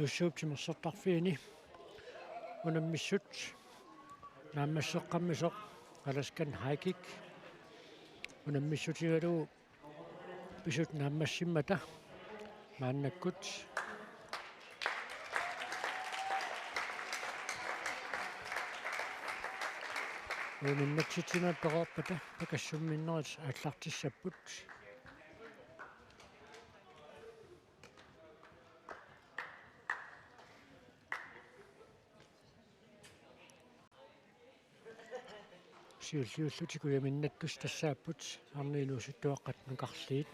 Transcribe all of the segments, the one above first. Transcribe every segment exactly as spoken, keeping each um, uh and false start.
Nuussuup timersortarfiini unammissut naammasseqqammisoq Alaskan High Kick unammissutigalugu pisut naammassimmata maannakkut uiminnatsitsineq pereerpata pakassumminnerit aallartissapput. Siulliullutik uiminnattut tassaapput arnat inuusuttuaqqat nukarliit.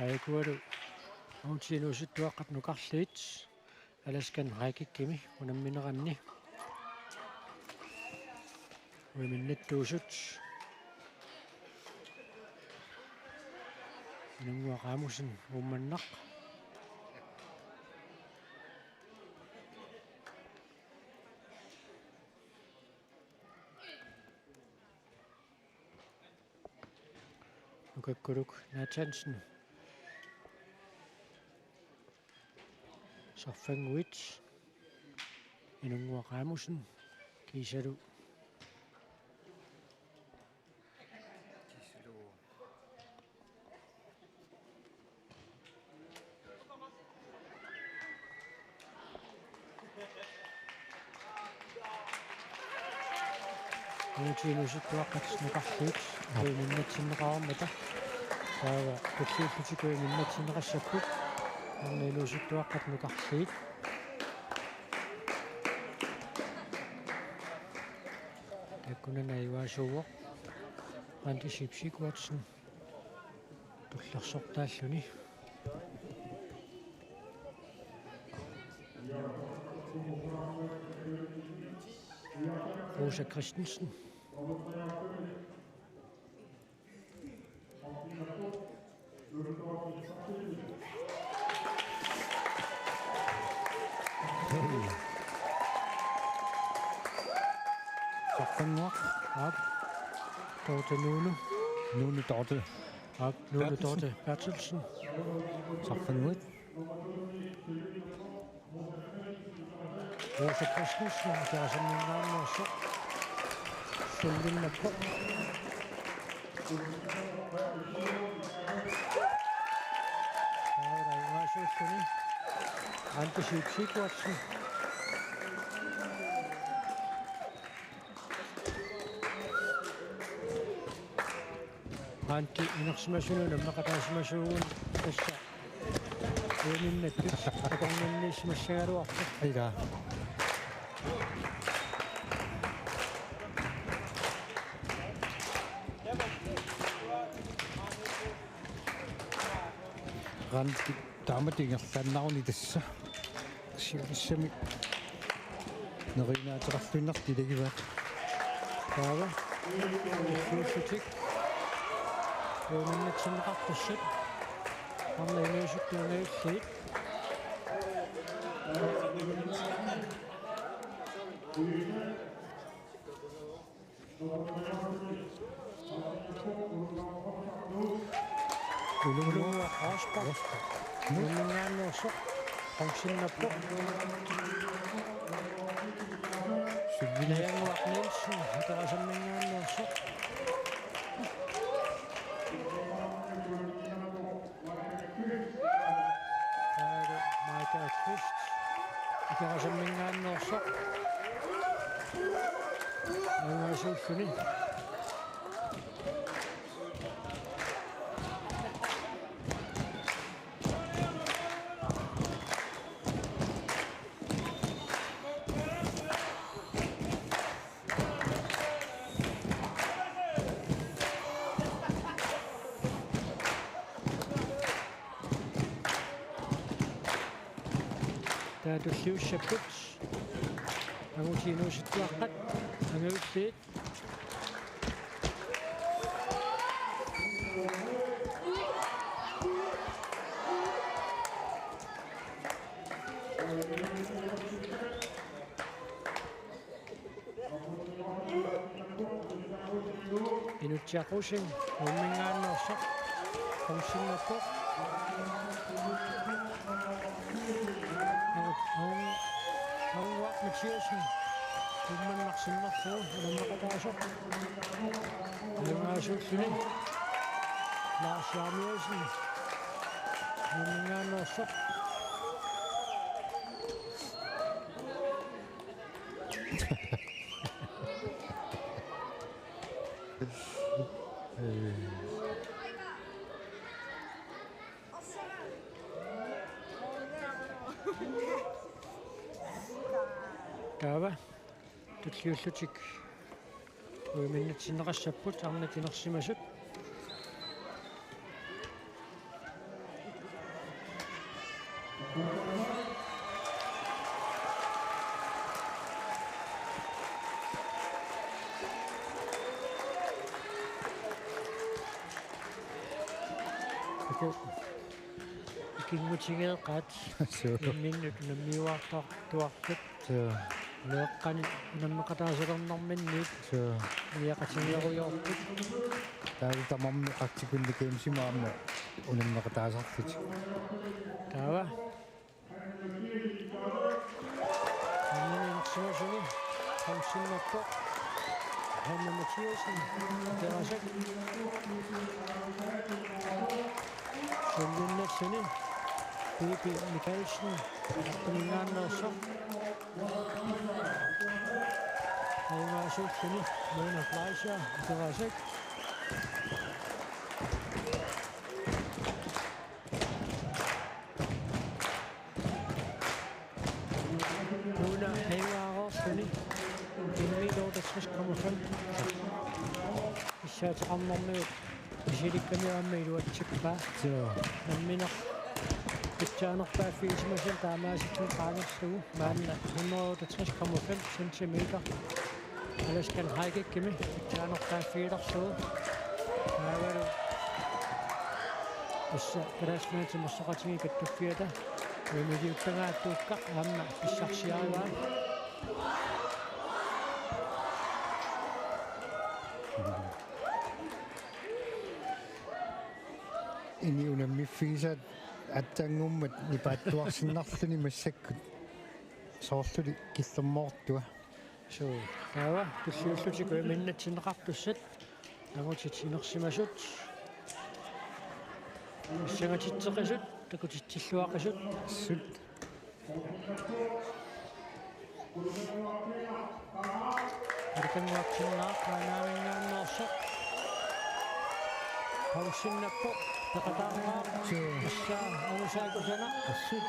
Aikualu uagut inuusuttuaqqat nukarliit Alaskan High Kickimi unammineranni uiminnattut Inunnguaq Rasmussen Uummannaq. Nukakkuluk Nathansen. Sarfannguit. Inunnguaq Rasmussen. Kiisalu. Uagut inuusuttuaqqat nukarliit uiminnatsiinnarmata. Taava tulliullutik uiminnatsiinnarput. Arnat inuusuttuaqqat nukarliit. Taakkunani ajugaasuuvoq Randi Sipsi Kuatsen tullersortaalluni. Rosa Christensen. Saqqannguaq, aap. Dorte Nunu. Nunu Dorte. Aap, Nunu Berthelsen. Dorte Berthelsen. Saqqannguit. Rosa Christensen, Akerasaminngaanneersoq. Sullinnappoq. Taava ajugaasuulluni. Andi Siip Sigurdsen. Andi inersimasunut unammeqataasimasuugut tassa. Uiminnattut akornanniissimassagaluarpoq. Ilaa. Randi taamatut ingerlaannaruni tassa. Siulissami neriinaateqarluinnartut ilagivaat. Taava. Siullitik. Uiminnatsiinnaqartussat. Arnaq inuusuttuunailliit. Ulunguaq Rosbach. Uimingaanneersoq. Qongsinnappoq. Sylvia Najanguaq Nielsen, Akerasaminngaanneersoq. Taava Maja Kvist, Akerasaminngaanneersoq. Ajugaasuulluni. Taava tulliussapput. Angutit inuusuttuaqqat. Angajulliit. Inutsiaq Rosing, Uimingaanneersoq, qongsinnappoq. Aun-, Aun-, Aunguaq Mathiassen, ummannarsinnarlugu, unammeqataasoq. Ajugaasuulluni, Lars Jeremiassen, Uimingaanneersoq. Taava tulliullutik uiminnatsiinnaqassapput arnat inersimasut. Ikinngutigeeqaat. Suu. Imminnut unammiuaartartuartut. Suu. Meeqqani unammeqataasalernerminniit. Suu. Niaqatigeerujoortut. Taava tamarmi Arctic Winter Gamesimi aamma unammeqataasarlutik. Taava. Aamma inersimasuni qongsinnappoq Hanna Mathiassen, Aterasaq. Sullinnarluni Pipi Mikkelsen, Aqqaminngaanneersoq. Ajugaasuulluni Mona Fleischer, Aterasaq. Una Heivaarorluni. Immiit otteogtres komma fem. Pissaateqarnermigut misilikkamiuk aamma iluatsippaa. Joo. Nammineq pitsaanerpaaffigisimasut taamaasilluni qaangerlugu. Maanna hundrede otteogtres komma fem centimeter. Alaskan High Kickimi anortaaffigilerlugu. Taavalu tassa Kalaallit Nunaanni Timersoqatigiit Kattuffiata uimmiliuttagaat Tuukka aamma pissarsiarivaa. Ini unammiffigisaat aatsaannguummat nipaattuarsinnarluni massakkut. Soorluli killormoortua. Suu, taava tulliullutik uiminnatsineqartussat. Angutit inersimasut. Massagatitseqisut, takutitsilluaqisut. Sut. Alikannguartinnaaq maannaavinngaanneersoq. Pausinnappoq, peqataarnaaq. Suu. Tassa angusaat kusanaq. Assut.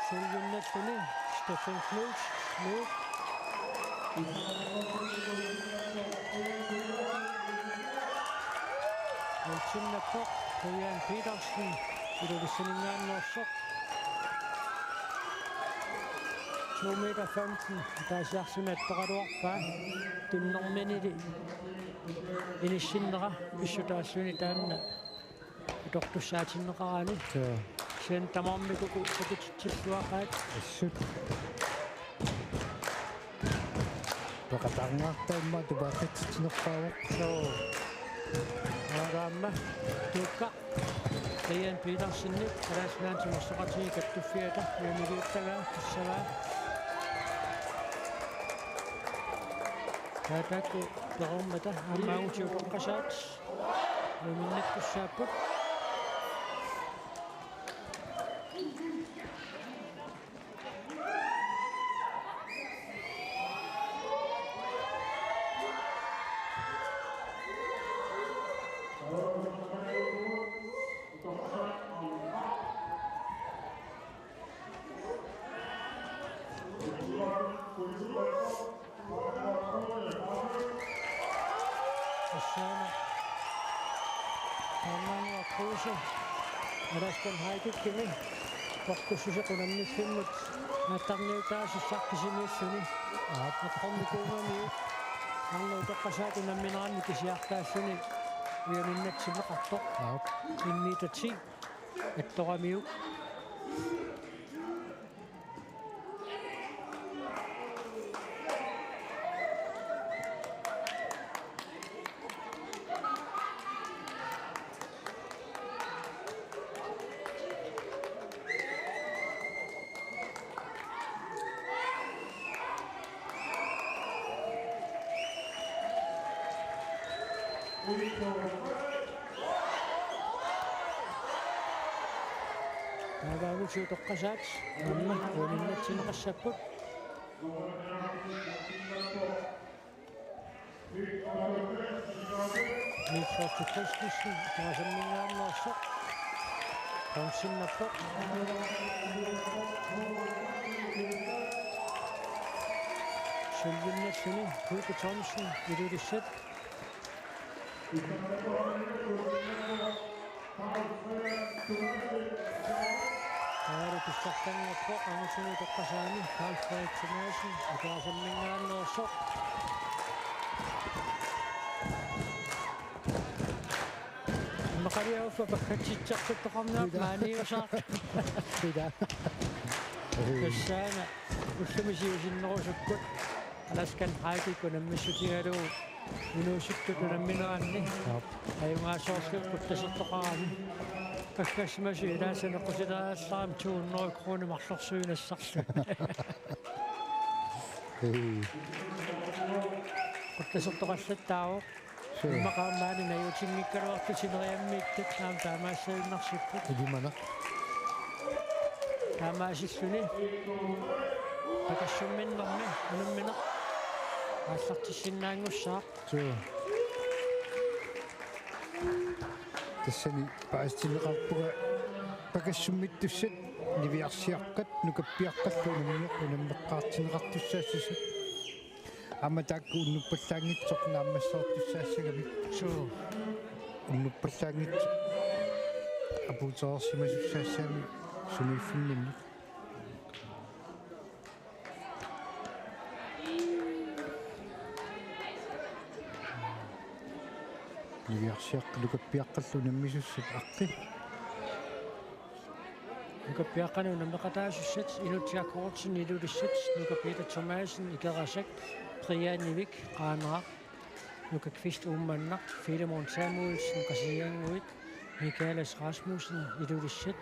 Sullinnarluni Stephen Knuth, Nuuk. Pausinnappoq, Brian Petersen, Ilulissaninngaanneersoq. To meter femten, ataasiarluni attoraluarpaa. Tunnerminili inissinnera pissutaalluni taanna atortussaatinneqarani. Joo. Sen tamarmik uku takutitsilluaqaat. Assut. Peqataarnaartaa immaqa tupaaqatitsinerpaavoq. Joo. Aamma Tuukka. Brian Petersenip Kalaallit Nunaanni Timersoqatigiit Kattuffiata uimmiliuttagaa tassavaa. Taava taakku perormata aamma angutit utoqqasaat uiminnaattussaapput. Tassaana Taamaanngua Kruse Alaskan High Kickimi poqqussuseq unammiffimmi attarniutaasussaq kisimiilluni. Aap. Eqqornikuugamiuk arnat utoqqasaat unammineranni kisiartaalluni uiminnatsineqartoq. Aap. En meter ti attoramiuk. Taava angutit utoqqasaat aamma uiminnatsineqassapput. Niels Otto Christensen, ataasamminngaanneersoq. Bronzennappoq. Sølvinnarluni Hugo Thomsen, Ilulissat. Taavalu pissartanngorpoq angutit utoqqasaanni Carl Frederik Thomassen, ataasamminngaanneersoq. Immaqaliaaffa pakkatsitsartuttoqarniarpoq. Ila. Maaniusaaq. Ila. Tassaana ullumi siusinnerusukkut Alaskan High Kick unammissutigalugu inuusuttut unammineranni. Aap. Ajugaasoorlugu quttasertoqarami. Paggassimasut ilaasa nequtilaarallarami to hundrede kroner marlorsuinassarlu. Ee. Quttasertoqallattaavoq. Suu. Immaqa aamma najutinngikkaluartut sineriammiittut aamma taamaassagunarsipput. Ilimanaq. Taamaasilluni. Pakassumminnermi unammineq aallartissinnaanngussaaq. Suu. Tassani paasitinneqarpunga pakassummittussat niviarsiaqqat nukappiaqqallu unammi-, unammeqqaartinneqartussaassasut. Aamma taakku unnuppallaanngitsoq naammassereertussaassagamik. Suu. Unnuppallaanngitsoq apuutereersimasussaassagamik sumiiffinninni. Niviarsiaq-, Nukappiaqqallu unammisussat aqqi. Nukappiaqqani unammeqataasussat Inuk Jakobsen, Ilulissat, Nuka Peter Thomassen, Ikerasak, Brian Ivik, Qaanaaq, Nuka Kvist, Uummannaq, Filemon Samuelsen, Qasigiannguit, Michaelis Rasmussen, Ilulissat,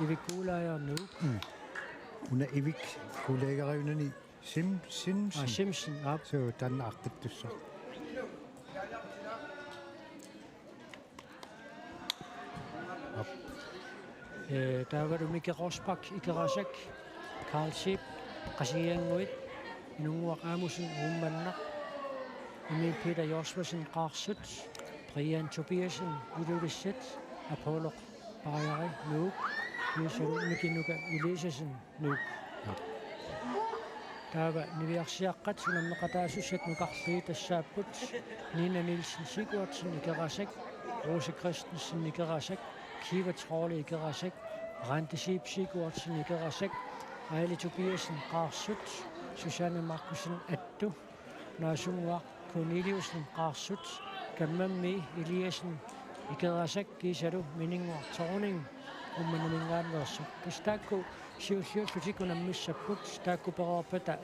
Ivik Kuulaaja, Nuuk. Mm. Una Ivik Kuulaajariunani Sim-, Simpson. Ah, Simpson, aap. Suu, taanna aqqittussaq. Aap. Eh, taavalu Mike Rosbach, Ikerasak, Karl Schiødt, Qasigiannguit, Inunnguaq Amussen, Uummannaq, Emil Peter Josvasen, Qaarsut, Brian Tobiassen, Ilulissat, Apollo Bajari, Nuuk, kiisalu Miki Nuka Eliasen, Nuuk. Taava niviarsiaqqat unammeqataasussat nukarliit tassaapput Nina Nielsen Sigurdsen, Ikerasak, Rose Christensen, Ikerasak, Kiva Trolle, Ikerasak, Randi Schiødt Sigurdsen, Ikerasak, Aili Tobiassen, Qaarsut, Susanne Markussen, Attu, Naasunnguaq Corneliussen, Qaarsut, Kammammii Eliasen, Ikerasak, kiisalu Mininnguaq Thorning, Uummannaminngaanneersoq. Tassa taakku siulliullutik unammissapput, taakku pereerpata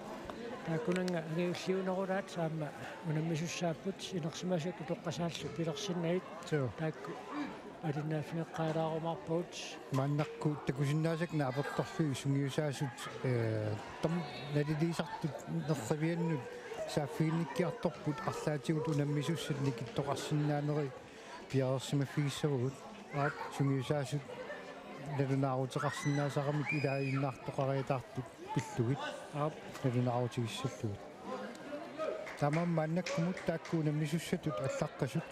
taakkunannga angajulliunerulaat aamma unammisussaapput, inersimasut utoqqasaallu pilersinnagit. Suu. Taakku alinnaaffigeqqaalaarumaarpagut. Maannakkut takusinnaasakka naapertorlugit sungiusaasut, eh, tam-, naliliisartut nerriviannut saaffiginnikkiartorput, arlaatigut unammisussat nikittoqarsinnaaneri piareersimaffigissavagut. Aap. Sungiusaasut nalunaaruteqarsinnaasaramik ilaajunnaartoqariataartut pillugit. Aap. Nalunaarutigissallugit. Taamaammat maannakkumut taakku unammisussatut allaqqasut.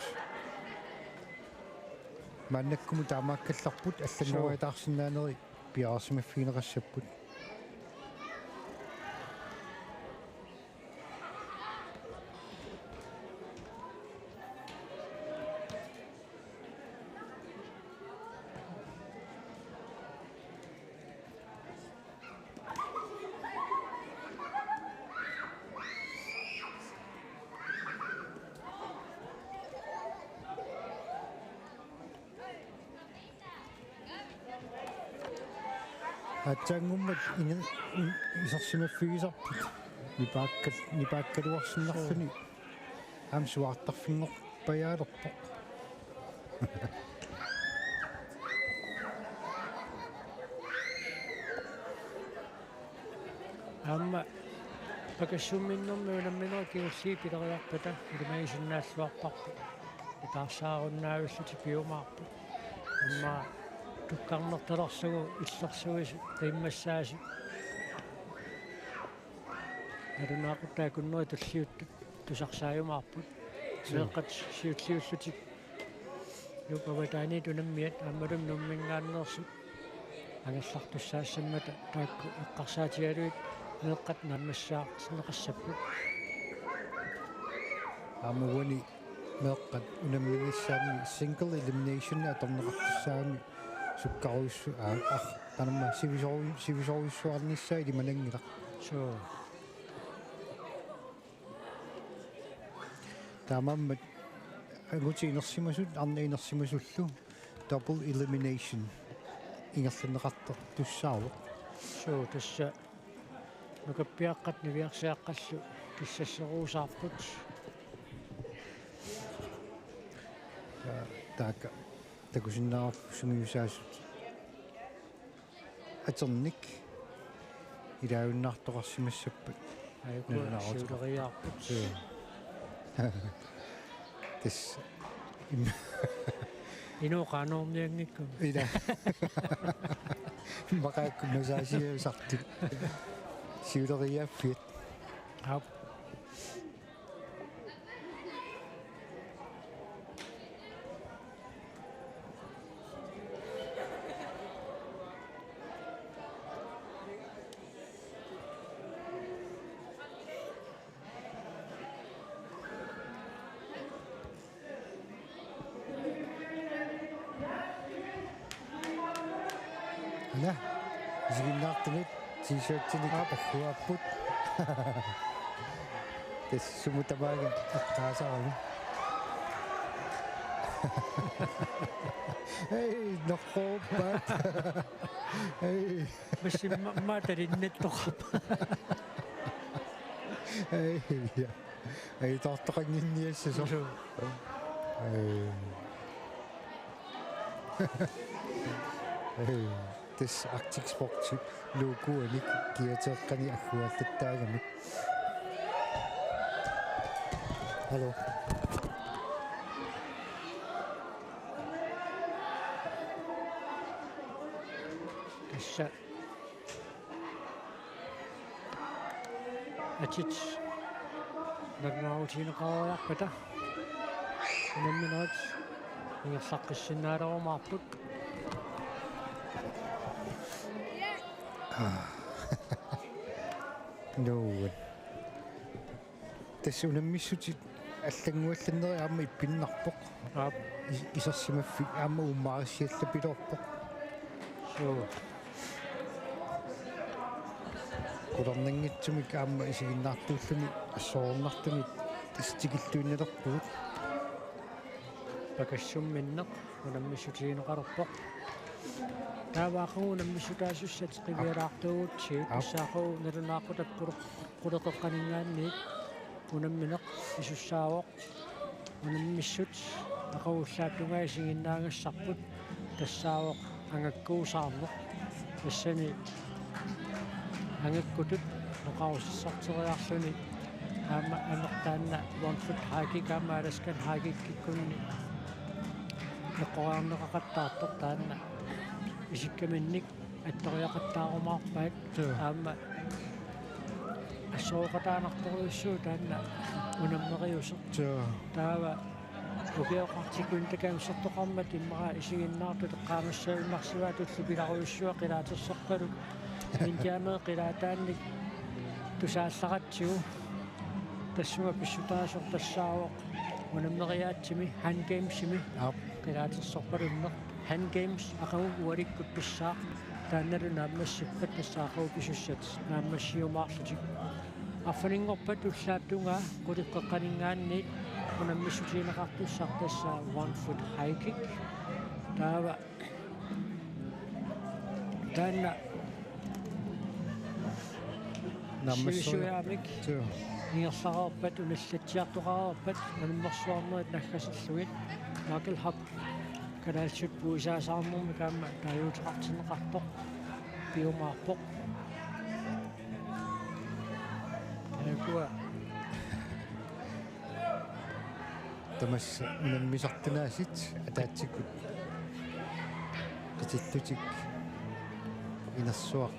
Maannakkumut taamaakkallarput, allanngoriataarsinnaaneri piareersimaffigineqassapput. Aatsaanngummat ine-, in-, isersimaffigisarput. Nipaakkal-, nipaakkaluarsinnarluni. Aamma suaartarfinngorpajaalerpoq. Aamma pakassuumminnermi unamminerit kingulliit pileriarpata ilimagisinnaalluarparput. Itaarsaarunnaavilluni piumaarput. Aamma tukkarnertalerlugu illersuisut qiimmassaasut. Nalunaaqutaq akunneri tulliuttut tusarsaajumaarput. Suu. Meeqqat siulliullutik Nuup avataaniit unammiat aammalumi Nuumminngaanneersut angerlartussaassammata taakku eqqarsaatigalugit meeqqat naammassaartinneqassapput. Aamma uani meeqqat unamminissaanni single elimination atorneqartussaagami sukkarujussu-, aa, ar-, qanormaa sivisoru-, sivisorujussuarnissaa ilimananngilaq. Suu. Taamaammat angutit inersimasut arnat inersimasullu double elimination ingerlanneqartartussaavoq. Suu, tassa nukappiaqqat niviarsiaqqallu kissasseruusaarput. Ja, taakku takusinnaavarput sungiusaasut atornik ilaajunnaartoqarsimassappat. Aajuku nalunaaruteqarput. Siuleriaarput. Joo. Tassa. Im-, Inuk qanornianngikkunik. Ila. Maqaakku nusaasiusartut. Siuleriaaffiat. Aap. Ana, isiginnaartumik t-shirtinik Aap. Agguaapput. Tassa sumut tamaanga eqqaasarami. Hej, noqquuppaat. Hej. Massimma-, maatalinnattoqarpa. Hej, ja. Hej, toortoqannginniassasoq. Joo. Hej. Hej. Tassa Arctic Sportip logoanik kiateeqqani agguallattaagamik. Hallo. Tassa atit nalunaarutigineqarpata unamminerit ingerlaqqissinnaalerumaarput. Nuuan. Tassa unammissutit allannguallanneri aamma ippinnarpoq. Aap. Is-, isersimaffik aamma uummaarissiallapiloorpoq. Suu. Qularnanngitsumik aamma isiginnaartuulluni assornartunut tassa tikilluinnalerpugut. Pakassumminneq unammissutigineqalerpoq. Taava aqagu unammissutaasussat qivialaartuugutsigit. Aap. Tassa aqagu nalunaaqutap quleq-, quleqeqqaninngaanniit unammineq isussaavoq. Unammissut aqagu ullaap tungaa isiginnaagassarput tassaavoq angakkuusaarneq. Tassani angakkutut noqarusassarteriarluni aamma amertaanna one foot high kick aamma Alaskan high kickikkunni eqqoriarneqaqattaartoq taanna isikkaminnik attoriaqattaarumaarpaat. Joo. Aamma assoroqataanartorujussuuvoq taanna unammeriuseq. Joo. Taava ukioqartikkunik takansertoqarmat immaqa isiginnaartut eqqaamassagunarsivaat ullut pilarujussuaq qilaatersorpaluk Indianeri qilaataannik tusaallaratsigu tassunga pissutaasoq tassaavoq unammeriaatsimi Hand Gamesimi. Aap. Qilaatersorpalunneq. Hand Games aqagu ualikkut pissaaq taannalu naammassippat tassa aqagu pisussat naammassiumaarlutik. Arfininngorpat ullaap tungaa quleqqeqqaninngaanniit unammissutigineqartussaq tassa one foot high kick. Taava taanna naammassoruju-, sivisujaamik joo, ingerlareerpat unallatsiartoqareerpat unammersuarnerit naggasillugit Michael Hub kalaallisut puisaasaarnermik aamma taaguuteqartinneqartoq piumaarpoq. Taakua. Tamassi unammisartunaasiit ataatsikkut. Qitittutik inersuaq.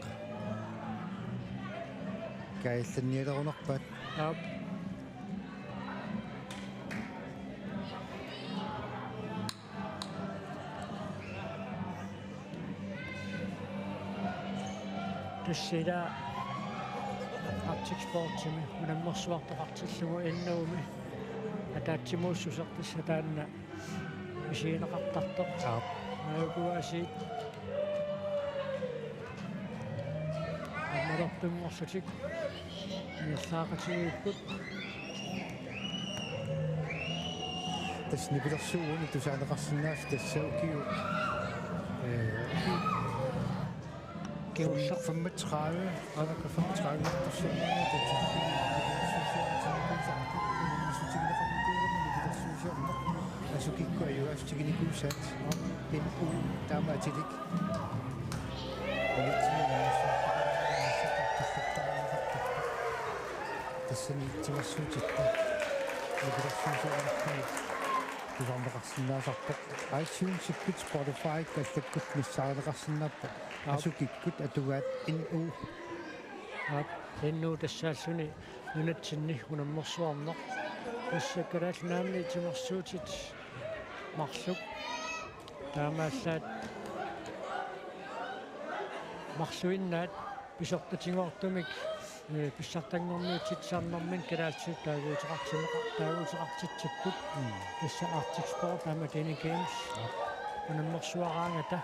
Kaajallannialerunarpaat. Aap. Tassa ila Arctic Sportsimi unammersuartoqartillugu N O-mi ataatsimuussuseq tassa taanna isigineqartartoq. Aap. Aajuku asiit. Ammalortunngorlutik. Ingerlaaqatigiipput. Tassa nipilersuuvoq tusaaneqarsinnaasoq tassa ukiut. Ee, kingulleq femogtredive, aalakka femogtredive. Asukikkut ajugaasutiginikuusaat. N O taamaatilik. Tassani timersuutitta. Nipilersuisuunermi tusarneqarsinnaasarpoq. iTunes-ikkut, Spotify-kkut allakkut missaarineqarsinnaapput. Aap. Asukikkut atugaat N O. Aap, N O tassaalluni nunatsinni unammersuarneq. Tassa Kalaallit Nunaanni timersuutit marluk. Taamaallaat marluinnaat pisortatigoortumik, ee, pissartanngorniutsitsisarnermini kalaallisut taaguuteqartinneqa-, taaguuteqartitsipput. Mm. Tassa Arctic Sport aamma Dene Games. Aap. Unammersuaraangata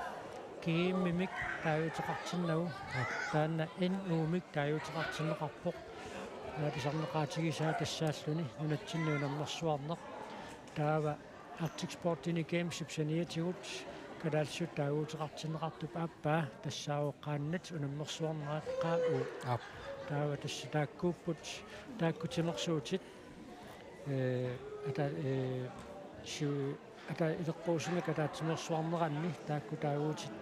G M-imik taaguuteqartinnagu. Aap. Taanna N O-mik taaguuteqartinneqarpoq. Naatsorneqaatigisaa tassaalluni nunatsinni unammersuarneq. Taava Arctic Sportini Gamesip saniatigut kalaallisut taaguuteqartinneqartup aappaa tassaavoq qaannat unammersuarnerat Q U. Aap. Taava tassa taakkuupput, taakku timersuutit, ee, ata-, ee, siu-, ata-, ileqquusumik ataatsimeersuarneranni taakku taaguutit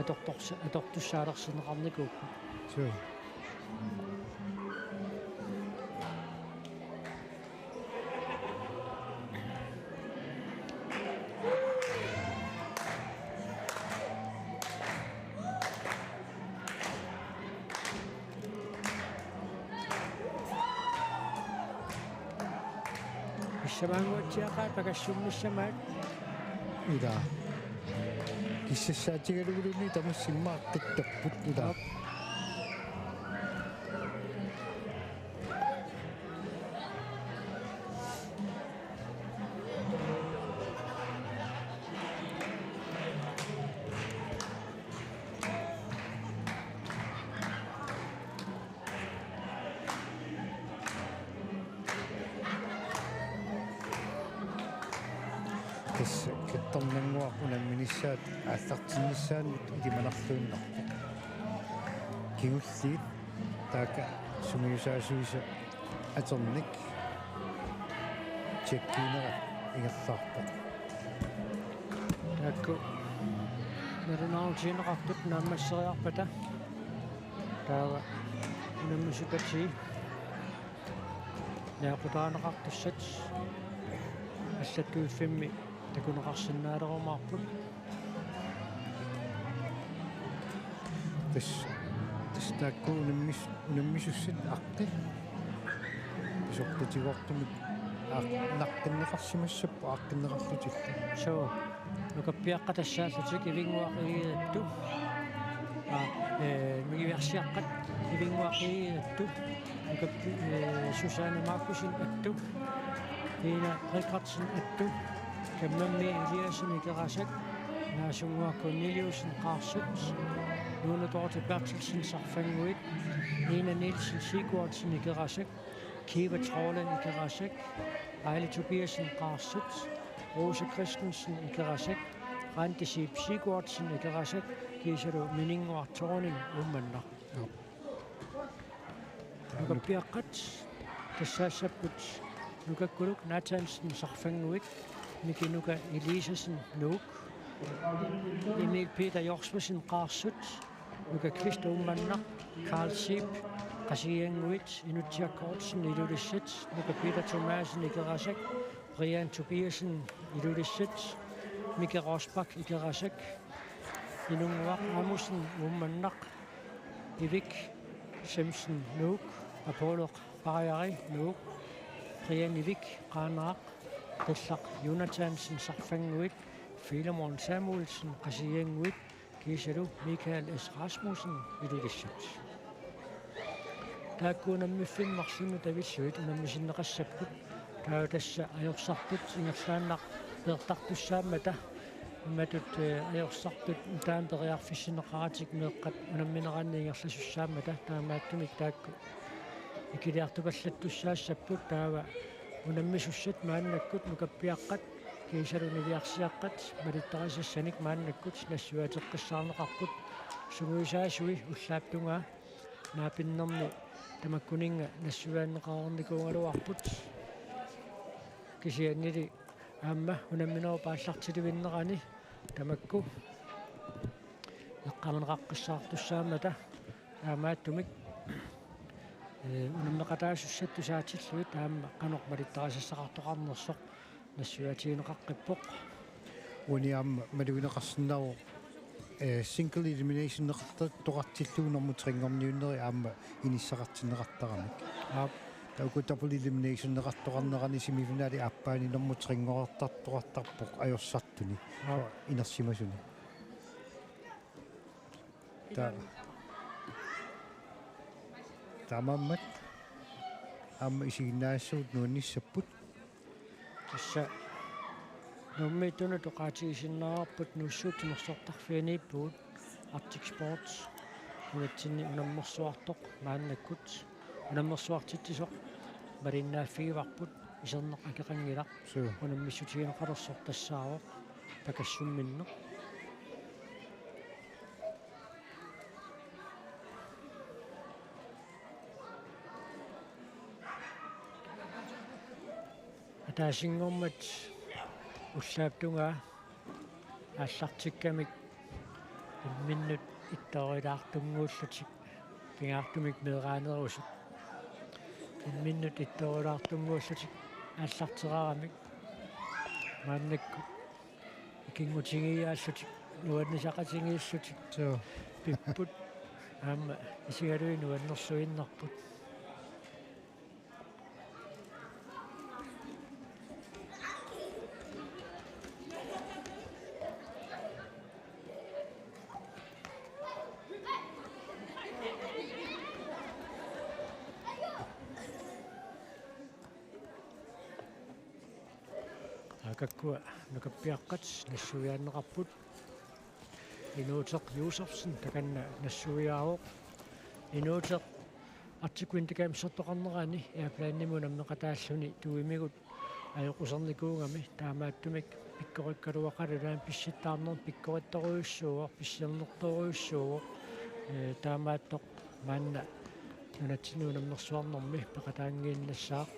atortorsa-, atortussaalersinneqarnikuupput. Suu. Pissamaannguatsiaqaat pakassummissamaat. Ila. Kissassaatigaluguluunniit tamassi immaqa qittapput ila. Aap. Tassa kattornannguaq unamminissaat aallartinnissaanut ilimanarluinnarpoq. Kingulliit taakku sungiusaasuisa atornik tjekkiinerat ingerlaarpoq. Taakku nalunaarutigineqartut naammasseriarpata taava unammisut atii naaqutaaneqartussat allattuiffimmi takuneqarsinnaalerumaarput. Tassa, tassa taakku unammis-, unammisussat aqqi. Pisortatigoortumik aa-, naqqinneqarsimassapput aaqqinneqarlutillu. Suu. Nukappiaqqat tassaallutik Ivinnguaq Egede attu. Aa, ee, Mikiviarsiaqqat Ivinnguaq Egede attu. Nukappi-, ee, Susanne Markussen attu. Ina Rikardsen attu. Kammammi Eliassen Ikerasak. Naasunnguaq Corneliussen Qaarsut. Lone Dorthe Berthelsen Sarfannguit. Ina Nielsen Sigurdsen Ikerasak. Kiva Trolle Ikerasak. Aili Tobiassen Qaarsut. Rose Christensen Ikerasak. Randi Siip Sigurdsen Ikerasak. Kiisalu Mininnguaq Thorning Uummannaq. Joo. Nukappiaqqat tassaassapput Nukakkuluk Nathansen Sarfannguit, Miki Nuka Eliassen Nuuk, Emil Peter Josmesen Qaarsut, Nuka Kvist Uummannaq, Karl Siip Qasigiannguit, Inutsiaq Kortsen Ilulissat, Nuka Peter Thomassen Ikerasak, Brian Tobiassen Ilulissat, Miki Rosbach Ikerasak, Inunnguaq Amussen Uummannaq, Ivik Simsen Nuuk, Apollo Bajari Nuuk, Brian Ivik Qaanaaq, Qillaq Jonathansen Sarfannguit, Filemon Samuelsen Qasigiannguit, kiisalu Michael S. Rasmussen Ilulissat. Taakku unammiffimmi marlunnut avillugit unammisinneqassapput. Taava tassa ajorsartut ingerlaannaq peertartussaammata. Imatut, ee, ajorsartut nutaamik periarfissinneqaratik meeqqat unammineranni ingerlasussaammata. Taamaattumik taakku ikiliartupallattussaassapput. Taava unammisussat maannakkut nukappiaqqat kiisalu niviarsiaqqat malittarisassanik maannakkut nassuiaateqqissaarneqarput. Sungiusaasui ullaap tungaa naapinnermi tamakkuninnga nassuiaanneqareernikuugaluarput. Kisiannili aamma unamminerup aallartilivinnerani tamakku eqqaamanaqaqqissaartussaammata taamaattumik, ee, unammeqataasussat tusaatillugit aamma qanoq malittarisassaqartoqarnersoq nassuiaatigineqaqqippoq. Uani aamma malugineqarsinnaavoq, ee, single eliminationeqartoqartillugu nummer tre-nngorniunneri aamma inissaqartinneqartaramik. Aap. Taava uku double eliminationeqartoqarnerani semifinali aappaani nummer tre-nngorartartoqartarpoq ajorsartuni. Aap. Inersimasuni. Ta-, taamaammat aamma isiginnaagassavut nuannissapput. Tassa Nuummiittunut oqaatigisinnaavarput Nuussuup Timersortarfianiippugut Arctic Sports nunatsinni unammersuartoq maannakkut. Unammersuartitsisoq malinnaaffigivarput. iserneq akeqanngilaq. Suu. Unammissutigineqalersoq tassaavoq pakassumminneq. Ataasinngormat ullaap tungaa aallartikkamik imminnut ittoorilaartunnguullutik pingaartumik meeraanerusut. Imminnut ittoorilaartunnguullutik aallarteraramik maannakkut ikinngutigiiaallutik nuannisaqatigiillutik. Suu. Pipput aamma isigalugit nuannersuinnarput. Taakkukkua nukappiaqqat nassuiaanneqarput. Inuuteq Josefsen takanna nassuiaavoq. Inuuteq Arctic Winter Gamesertoqarnerani airplanimut unammeqataalluni tuimigut ajoqusernikuugami, taamaattumik pikkorikkaluaqaleraangat pissittaarneq pikkorittorujussuuvoq, pissarnertorujussuuvoq. Ee, taamaattoq maanna nunatsinni unammersuarnermi peqataanngiinnassaaq.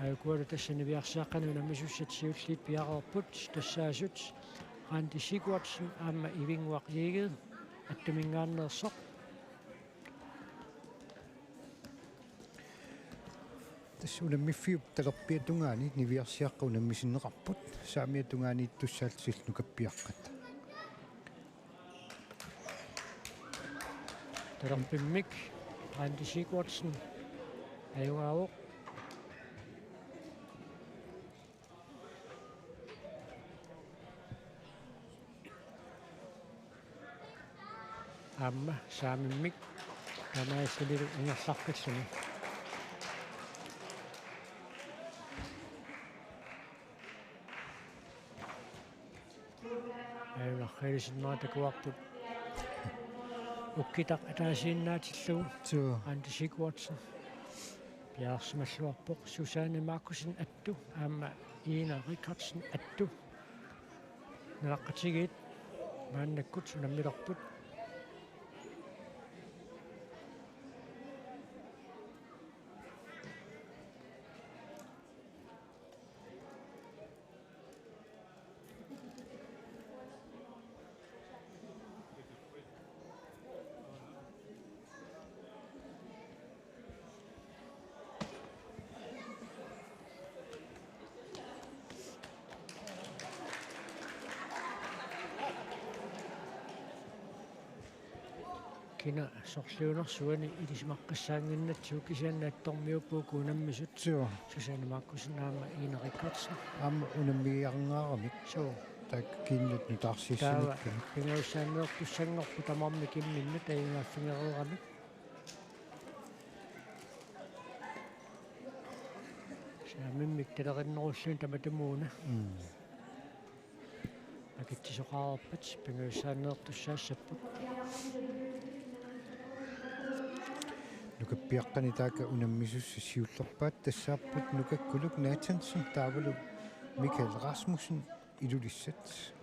Aajukualu tassa niviarsiaqqani unammisussat siulliit piareerput, tassaasut Randi Sigurdsen aamma Ivinnguaq Egede attuminngaanneersoq. Tassa unammiffiup talerpiata tungaani niviarsiaqqat unammisinneqarput, saamiata tungaaniittussaallutillu nukappiaqqat. Talerpimmik Randi Sigurdsen ajugaavoq. Aamma saamimmik taamaalillunilu ingerlaqqilluni. Ajunarriilisinnaat takuarput. Ukkitaq ataasiinnaatillugu. Suu. Randi Sigurdsen piareersimalluarpoq. Susanne Markussen attu aamma Ina Rikardsen attu. Nalaqqatigiit maannakkut unammilerput. Kina sorliunersuani ilisimaqqissaannginnatsigu, kisianni attormiuupput unammisut. Suu. Susanne Markussen aamma Ina Rikardsen. Aamma unammigiarngaaramik. Suu. Taakku kiinnut nutaarsiissanikkut. Taava pingajussaanneertussanngorput tamarmik imminnut ajugaaffigereeramik. Saamimmik talerinnerulluni tamatumuuna. Mm. Akitsisoqareerpat pingajussaanneertussaassapput. Nukappiaqqani taakku unammisussat siullerpaat tassaapput Nukakkuluk Nathansen taavalu Michael Rasmussen, Ilulissat.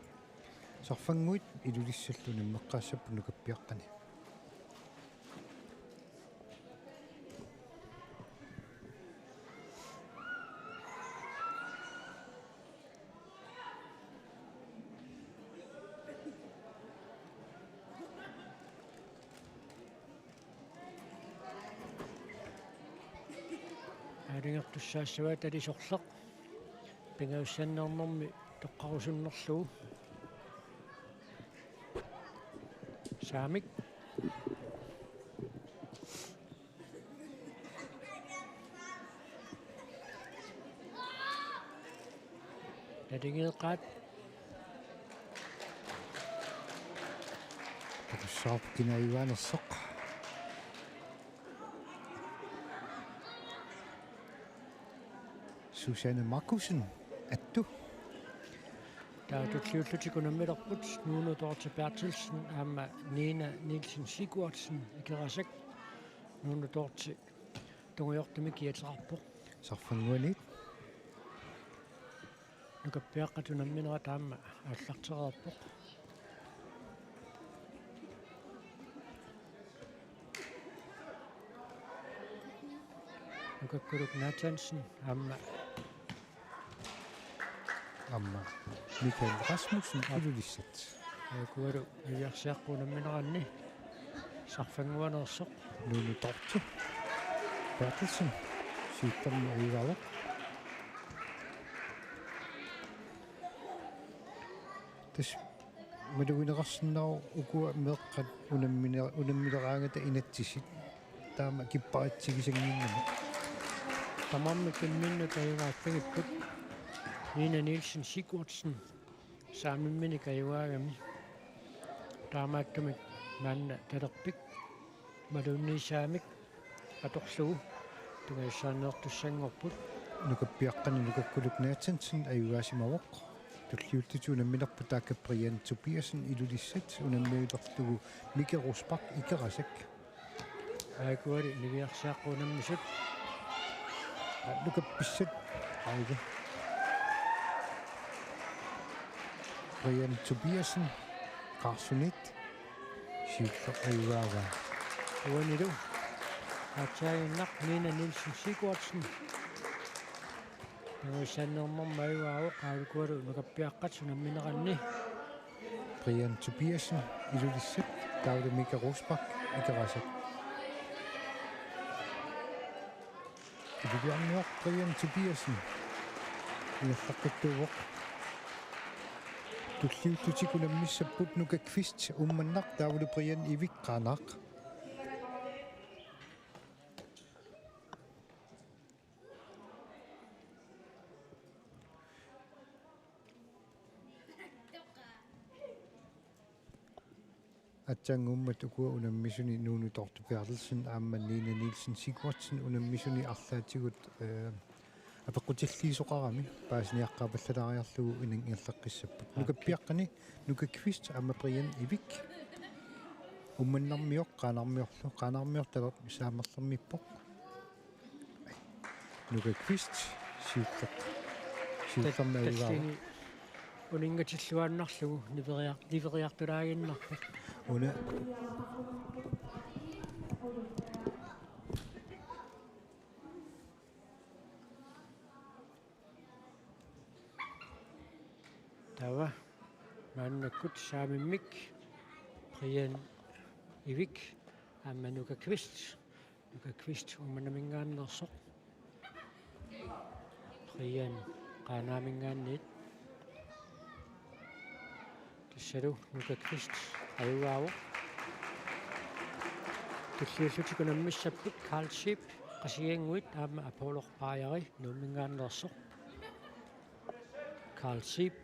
Sarfannguit Ilulissallu unammeqqaassapput nukappiaqqani. Aalajangertussaassavaat ali sorleq. Pingajussaanneernermi toqqarusunnerlugu. Saamik. Nalingeeqaat. Takussavarput kina ajugaannersoq. Susanne Markussen, attu. Taava tulliullutik unammilerput Nuunu Dorthe Berthelsen aamma Nina Nielsen Sigurdsen, Ikerasak. Nuunu Dorthe tungujortumik kiateqarpoq. Sarfannguaniit. Nukappiaqqat unamminerat aamma aallartereerpoq. Nukakkuluk Nathansen aamma. Aamma Michael Rasmussen Ilulissat. Aajuku niviarsiaqqat unammineranni sarfannguaneersoq. Nuunu Dorthe Berthelsen siullermik ajugaavoq. Tassa malugineqarsinnaavoq ukua meeqqat unammine-, unammileraangata inatsisit. Taama kipparitsigisanngimmat. Tamarmik imminnut ajugaallagipput. Nina Nielsen Sigurdsen saamimminik ajugaagami. Taamaattumik maanna talerpik maluunniissaamik atorlugu tungaassaanneertussanngorput. Nukappiaqqani Nukakkuluk Nathansen ajugaasimavoq. Tulliullutik unamminerput taakku Brian Tobiassen Ilulissat unammiulerlugu Mike Rosbach Ikerasak. Aajuku niviarsiaqqat unammisut. Nukappissat. Aige. Brian Tobiassen Qaarsunit siulleq ajugaavaa. Uanilu aatsaaginnaq Nina Nielsen Sigurdsen. Tungaassaanneernermik ajugaavoq, aajuku nukappiaqqat unammineranni. Brian Tobiassen Ilulissat, taavalu Mika Rosbach Ikerasak. Ilulissarmioq Brian Tobiassen ingerlaqqittuuvoq. Tulliullutik unammissapput Nuka Kvist Uummannaq taavalu Brian Ivik Qaanaaq. Aatsaannguummat ukua unammisuni Nuunu Dorthe Berthelsen aamma Nina Nielsen Sigurdsen unammisuni arlaatigut, eh, apeqqutilliisoqarami paasiniaqqaapallalaariarlugu ingerlaqqissapput. Nukappiaqqani Nuka Kvist aamma Brian Ivik. Uummannarmioq Qaanarmiorlu, Qaanarmiortalermi saamerlermippoq. Nuka Kvist siulleq. Siullermi ajugaavoq. Tallini uninngatilluaannarlugu niveriar-, niveriartulaaginnarpoq. Una. Taava maannakkut saamimmik Brian Ivik aamma Nuka Kvist. Nuka Kvist Uummannaminngaanneersoq. Brian Qaanaaminngaanniit. Tassalu Nuka Kvist ajugaavoq. Tulliullutik unammissapput Karl Zeeb Qasigiannguit aamma Apollo Bajeri Nuumminngaanneersoq. Karl Zeeb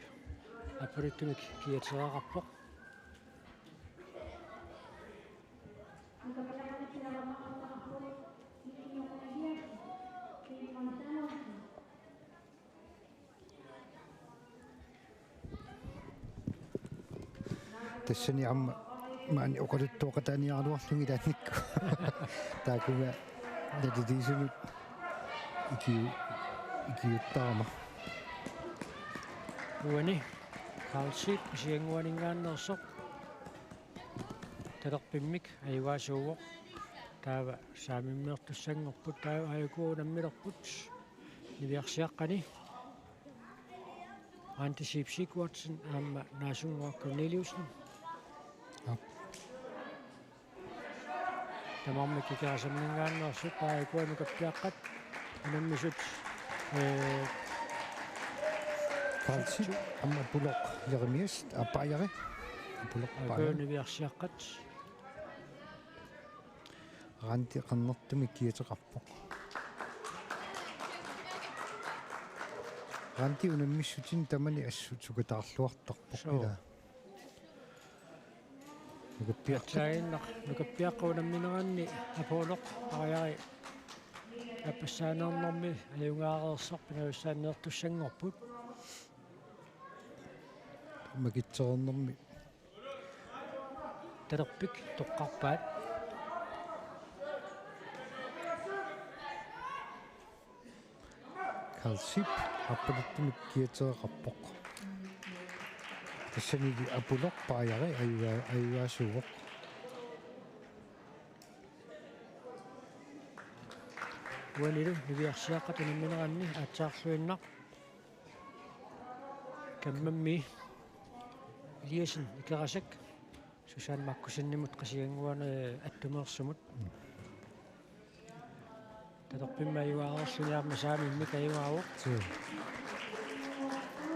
apulitumik kiatereerarpoq. Tassani aamma maani oqaluttuaqataaniaraluarlugit ilaannikkut. Taakkua naliliisunut ikiu-, ikiuuttarama. Uani Karl Zeeb Qasigiannguaninngaanneersoq. Talerpimmik ajugaasuuvoq. Taava saamimmiortussanngorput, taava aajuku unammilerput. Niviarsiaqqani Randi Zeeb Sigurdsen aamma Naasunnguaq Corneliussen. Aap. Tamarmik Ikerasamminngaanneersut, aajuku nukappiaqqat unammisut, eh, Falsi, aamma Apollo Jeremias, aa, Bajeri. Apollo Bajeri. Aajuku niviarsiaqqat. Randi qernertumik kiateqarpoq. Randi unammissutini tamani assut sukataarluartarpoq. Suu. Ilaa. Nukappiaqqat. Aatsaaginnaq nukappiaqqat unammineranni Apollo Bajeri aappassaaneernermi ajugaareersoq, pingajussaaneertussanngorput. Makitsereernermi. Talerpik toqqarpaat. Alsip arpaluttumik kiatereqarpoq. Tassanili apuloq paajari ajua-, ajugaasuuvoq. Uanilu niviarsiaqqat unammineranni aatsaarluinnaq. Kammammii Eliasen Ikerasak. Susan Markussenimut Qasigiannguani attumeersumut. Talerpimmik ajugaareerluni aamma Saamimmik ajugaavoq. Suu.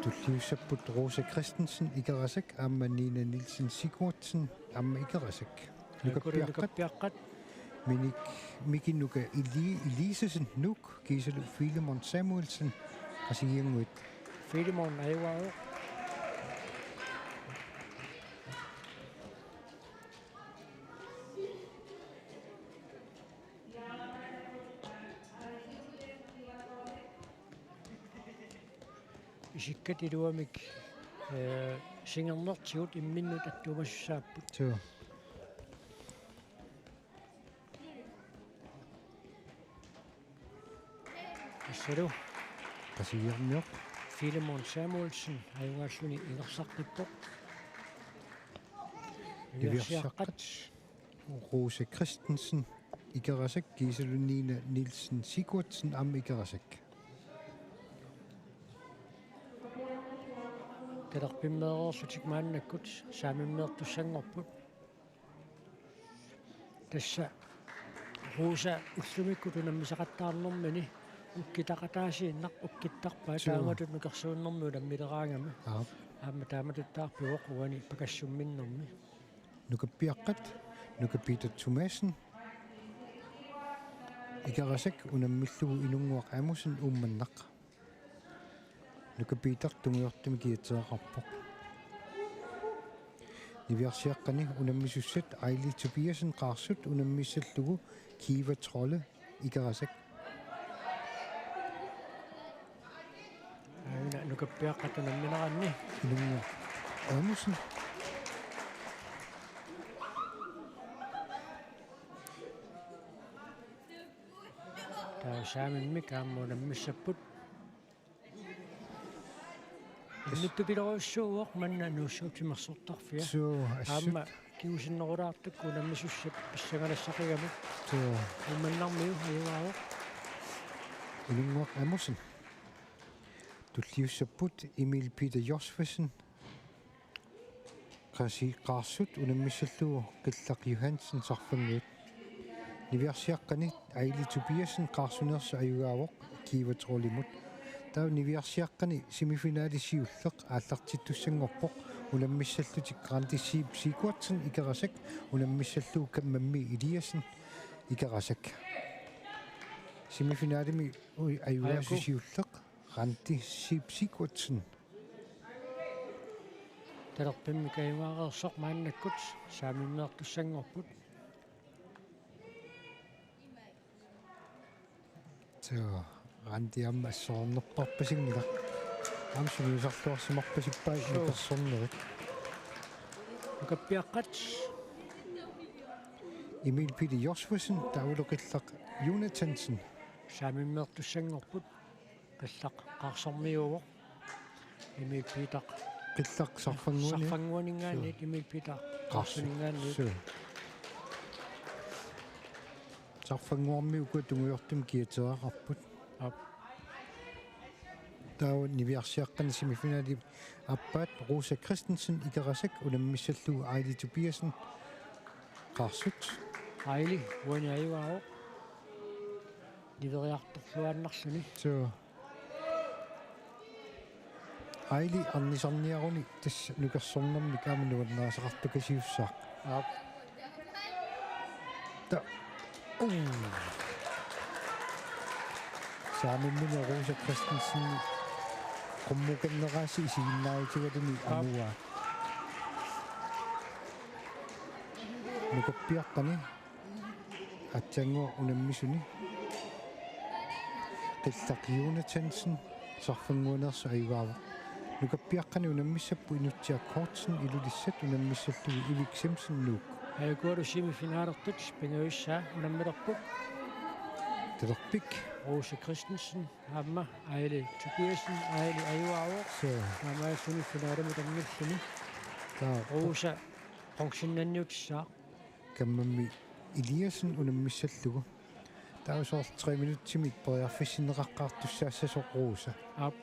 Tulliussapput Rose Christensen Ikerasak aamma Nina Nielsen Sigurdsen aamma Ikerasak. Nukappiaqqat. Nukappiaqqat. Minik, Miki Nuka Eli-, Elisesen Nuuk kiisalu Filemon Samuelsen Qasigiannguit. Filemon ajugaavoq. Isikkat iluamik, eh, singernertigut imminnut attuumasussaapput. Suu. Tassalu. Qasigiarmioq. Filemon Samuelsen ajugaalluni ingerlaqqippoq. Niviarsiaqqat. Niviarsiaqqat. Rose Christensen Ikerasak kiisalu Nina Nielsen Sigurdsen aamma Ikerasak. Talerpimmeereerlutik maannakkut Saamimmeertussanngorput. Tassa Rosa ullumikkut unammisaqattaarnermini ukkitaqataasiinnaq ukkittarpaa. Suu. Taamatut nukersuunnermi unammileraangami. Aap. Aamma taamatuttaarpivoq uani pakassumminnermi. Nukappiaqqat, Nuka Peter Thomassen Ikerasak unammillugu Inunnguaq Amussen Uummannaq. Nuka Peter tungujortumik kiatereqarpoq. Niviarsiaqqani unammisussat Aili Tobiassen Qaarsut unammissallugu Kiva Trolle Ikerasak. Aana nukappiaqqat unammineranni. Inunnguaq Amussen. Taava Saamimmik aamma unammissapput. Immittupilorujussuuvoq manna Nuussuup timersortarfia. Suu, assut. Aamma kingusinnerulaartukkut unammisussat pissangalassaqigamik. Suu. Uummannarmiu ajugaavoq. Inunnguaq Amussen. Tulliussapput Emil Peter Josefsen Qasi-, Qaarsut unammissallugu Qillaq Johansen Sarfannguit. Niviarsiaqqani Aili Tobiassen Qaarsuneersoq ajugaavoq Kiva Trollimut. Taava niviarsiaqqani semifinali siulleq aallartittussanngorpoq unammissallutik Randi Siip Sigurdsen Ikerasak unammissallugu Kammammii Eliassen Ikerasak. Semifinalimi ui-, ajugaasut Ajaku. Siulleq Randi Siip Sigurdsen. Talerpimmik ajugaareersoq maannakkut Saamimmeertussanngorput. Suu, Randi aamma assornerparpasinngilaq. Aamma sungiusarluarsimarpasippai. Suu. Nukersornerit. Nukappiaqqat. Emil Peter Josefsen, taavalu Qillaq Jonathansen. Saamimmeertussanngorput. Qillaq Qaarsormiuuvoq. Emil Peter. Qillaq Sarfannguani. Sarfannguaninngaanniit. Suu. Emil Peter Qaarsu-, Qaarsuninngaanniit. Suu. Sarfannguarmiut ukua tungujortumik kiatereqarput. Aap. Taava niviarsiaqqani semifinali aappaat Rosa Christensen Ikerasak unammissallugu Aili Tobiassen Qaarsut. Aili uani ajugaavoq. Niveriartorluaannarluni. Suu. Aili arnisarniaruni tassa nukersornermik aamma nuannarisaqartukasiussaaq. Aap. Ta-, uu. Saamimmilu Rosa Christensen qummukanneraasi isiginnaarutigaluni. Aap. Amuaa. Nukappiaqqani aatsaannguaq unammisuni Qillaq Jonathansen Sarfannguaneersoq ajugaavoq. Nukappiaqqani unammissapput Inutsiaq Kortsen Ilulissat unammissallugu Ivik Simsen Nuuk. Ajakualu semifinalertut pingajussaa unammilerput. Talerpik. Rose Christensen, aamma Aili Tobiassen, Aili ajugaavoq. Suu. Taamaalilluni finalemut anngilluni. Taava. Rose bronzennanniutissaaq. Kammammi Eliassen unammissallugu. Taava soorlu tre minutsimik periarfissinneqaqqaartussaassasoq Rose. Aap.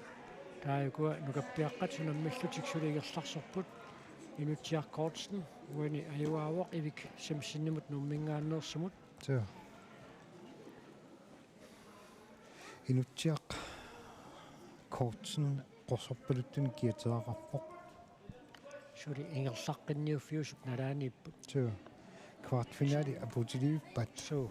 Taava ukua nukappiaqqat unammillutik suli ingerlarsorput. Inutsiaq Kortsen, uani ajugaavoq Ivik Simpsonimut Nuumminngaanneersumut. Suu. Inutsiaq Kortsen qorsorpaluttunik kiatereqarpoq. Suli ingerlaqqinniuffiusup nalaaniipput. Suu. Kvartfinali apuutilivippaat. Suu.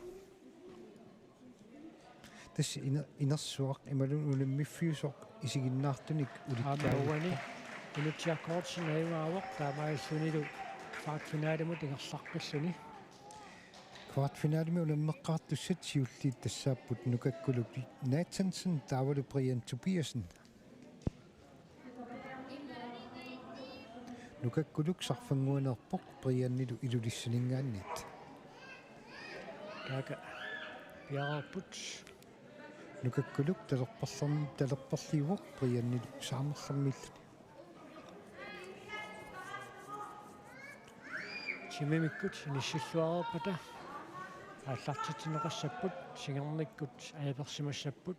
Tassa ine-, inersuaq imaluunniit unammiffiusoq isiginnaartunik. Aamma ulikkaavippoq. Uani Inutsiaq Kortsen ajugaavoq taamaalillunilu kvartfinalimut ingerlaqqilluni. Kvartfinalimi unammeqqaartussat siulliit tassaapput Nukakkuluk Nathansen taavalu Brian Tobiassen. Nukakkuluk sarfannguaneerpoq Brianilu Ilulissaninngaanniit. Taakku piareerput. Nukakkuluk talerperlern-, talerperliuvoq Brianilu saamerlermiilluni. Timimikkut inissilluareerpata aallartitsineqassapput, singermikkut ajapersimassapput.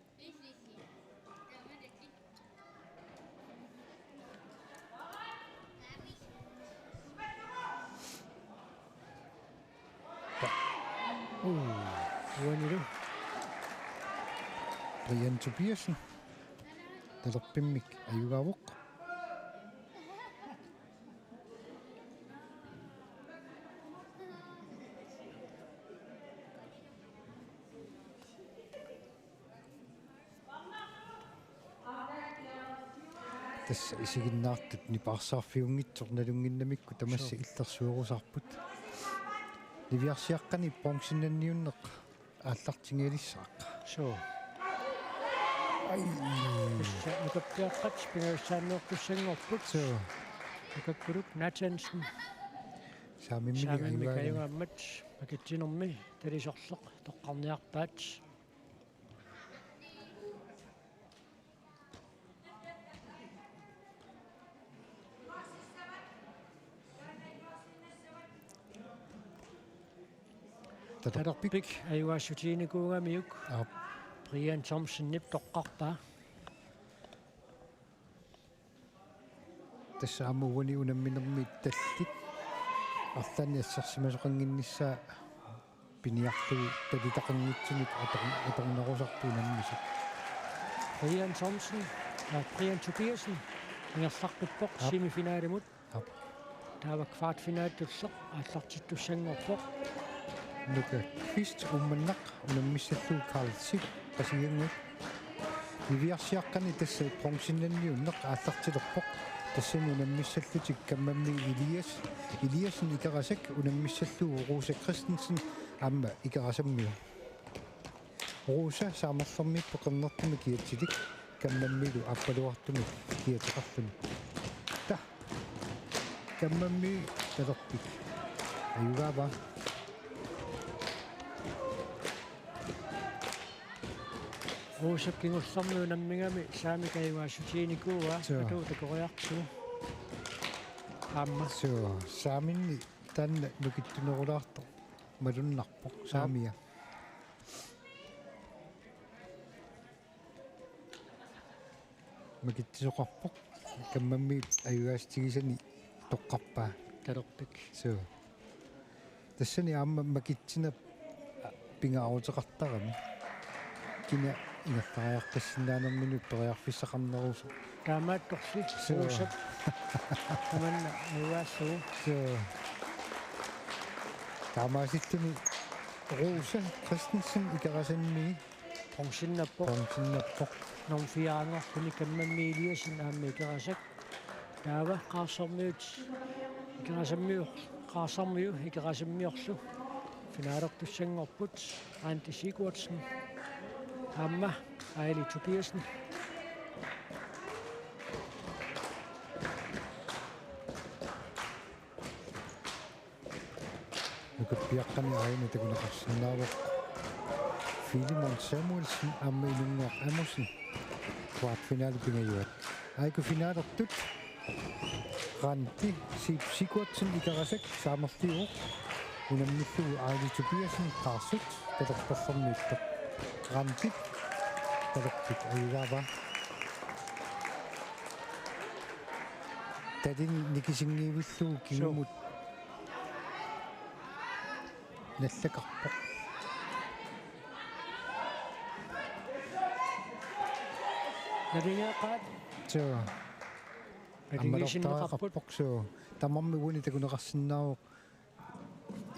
Uu, uanilu. Brian Tobiassen. Talerpimmik ajugaavoq. Tassa isiginnaartut nipaarsaarfiunngitsoq nalunnginnamikku tamassi. Suu. Illersuerusaarput. Niviarsiaqqani bronzennanniunneq aallartinngalissaaq. Suu. Ai. Tassa nukappiaqqat pingajussaanneertussanngorput. Suu. Nukakkuluk Nathansen. Saamimmik. Saamimmik ajugaanni. Ajugaammat makitsinermi talisorleq toqqarniarpaat. Talerpik. Talerpik ajugaassutiginikuugamiuk. Aap. Brian Thomsenip toqqarpaa. Tassa aamma uani unamminermi tallit arlaannik assersimasoqannginnissaa piniarlugu talitaqanngitsunik ator-, atornerusarpoq unammisoq. Brian Thomsen, aa, Brian Tobiassen ingerlaqqippoq. Aap. Semifinalimut. Aap. Taava kvartfinalitulleq aallartittussanngorpoq. Nuka Kvist Uummannaq unammissallugu Karl Zip Qasigiannguit. Niviarsiaqqani tassa bronzennanniunneq aallartilerpoq. Tassani unammissallutik kammammi Elias, Eliassen Ikerasak unammissallugu Rose Christensen aamma Ikerasammiu. Rose saamerlermiippoq qernertumik kiatilik kammammilu aappaluartumik kiateqarluni. Ta. Kammammi talerpik. Ajugaavaa. Rosep kingullermi unammigami saamik ajugaassutiginikuuaa. Suu. Atuu takoriartigu. Aamma. Suu, saaminni taanna nukittunerulaartoq malunnarpoq. Aap. Saamia. Makitsisoqarpoq. Kammammi ajugaassutigisani toqqarpaa. Talerpik. Suu. Tassani aamma makitsineq pingaaruteqartarami. Kina ingerlariaqqissinnaanermini periarfissaqarnerusoq. Taamaattorli. Suu. Rosep. Tamanna ajugaallugu. Suu. Taamaasilluni Rose Christensen Ikerasammii. Bronzennappoq. Bronzennappoq. Nummer fire-nngorluni kammammi Eliassen aamma Ikerasak. Taava Qaarsormiut Ikerasammiu-, Qaarsormiu Ikerasammiorlu finalertussanngorput, Randi Sigurdsen aamma Aili Tobiassen. Nukappiaqqani aajuna takuneqarsinnaavoq. Ilimon Samuelsen aamma Inunnguaq Amundsen kvartfinalit pingajuat. Aajukua finalertut Randi Sip Sigurdsen Ikerasak saamerliuvoq, unammillugu Aili Tobiassen Qaarsut talerpersormiippoq. Randi talerpit ajugaavaa. Talini nikisinngivillugu kingumut nallakarpoq. Nalingeeqaat. Suu. Naligiisinneqarput. Ammalortariaqarpoq, suu. Tamarmik uani takuneqarsinnaavoq.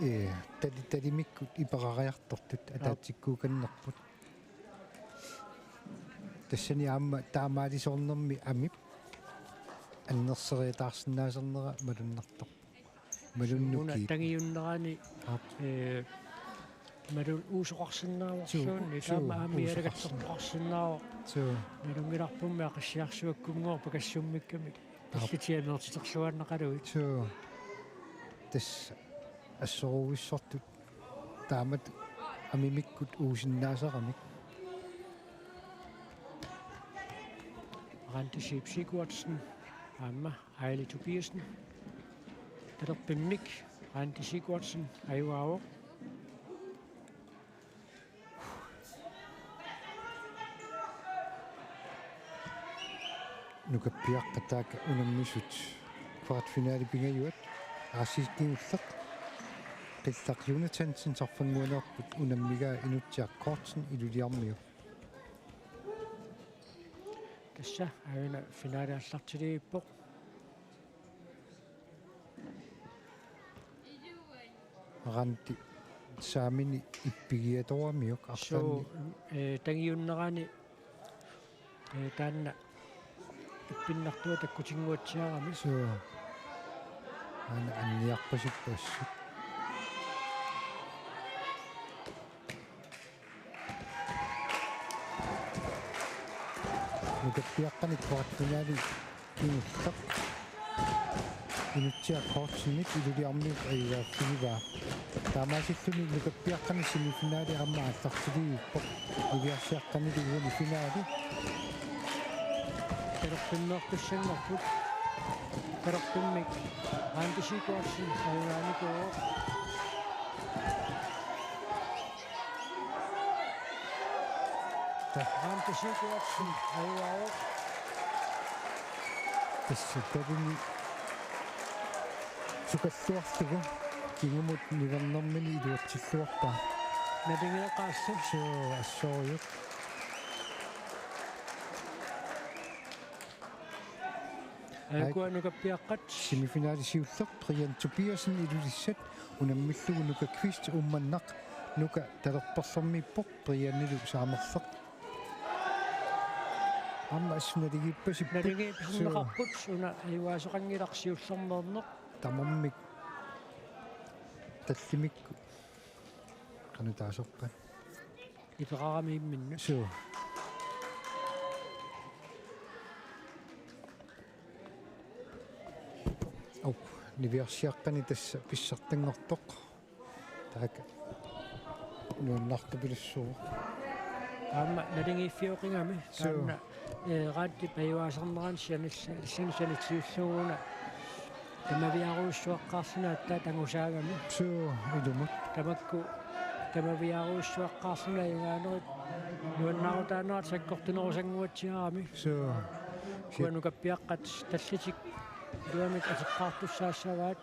Ee, tali-, talimikkut iperariartortut ataatsikkuukannerput. Tassani aamma taamaalisoornermi amip annerseriataarsinnaasarnera malunnartoq. Una malunnukii. Tangiunnerani, aap, ee, malun uusoqarsinnaavarsuunni, suu, taama aamma uusoqarsin-, ialakatsertoqarsinnaavoq. Suu. Nalunngilarpummi Aqissiarsuakkunngooq pakassummikkamik. Aap. Tallitiameertiterluaannaqalugit. Suu. Tassa assoruuvissortut taamatut amimikkut uusinnaasaramik. Randi Sip Sigurdsen aamma Aili Tobiassen. Talerpimmik Randi Sigurdsen ajugaavoq. Nukappiaqqat taakku unammisut kvartfinalit pingajuat aasiit kingulleq. Qillaq Jonathansen sarfannguaneerput unammigaa Inutsiaq Kortsen Iluliarmiu. Tassa aajuna finale aallartiliippoq. Randi saamini ippigiatoramiuk arlaanni. Suu, ee, tangiunnerani, ee, taanna ippinnartua takkutinnguatsiarami. Suu. Aana anniarpasippassuk. Nukappiaqqanik kvartfinali kingulleq Inutsiaq Kortsenip Iluliarmiut ajugaaffigivaa. Taamaasilluni nukappiaqqanik semifinali aamma aallartiliivippoq. Niviarsiaqqanilu uani finali. Talerpimmeertussanngorput. Talerpimmik Randi Sigurdsen ajugaanikuuvoq. Randi Sigurdsen ajugaavoq. Tassa talini sukalluarlugu kingumut nivernermini iluatsilluarpaa. Nalingeeqaassu. Suu, assoriuk. Aajukua nukappiaqqat. Semifinali siulleq Brian Tobiassen Ilulissat unammillugu Nuka Kvist Uummannaq. Nuka talerpersormiippoq, Brianilu saamerleq. Aamma assut naligiippasipput. Naligiippasinneqarput, suu, una ajugaasoqanngilaq siullermeerneq. Tamarmik tallimik qanoq taasorpat. Iperarami imminnut. Suu. Op, niviarsiaqqani tassa pissartanngortoq. Taakku nuannartupilussuuvoq. Aamma naligiiffioqigami. Suu. Taanna, ee, Randip ajugaasarnerani sanil-, san-, sanitsiullugu una tamaviaarujussuaqqaarluni aatsaat angusaagami. Suu, ilumut. Tamakku tamaviaarujussuaqqaarluni ajugaanerit nuannaarutaanerat sakkortunerusannguatsiarami. Suu. Ukua nukappiaqqat tallitik iluamik ateqqaartussaassavaat.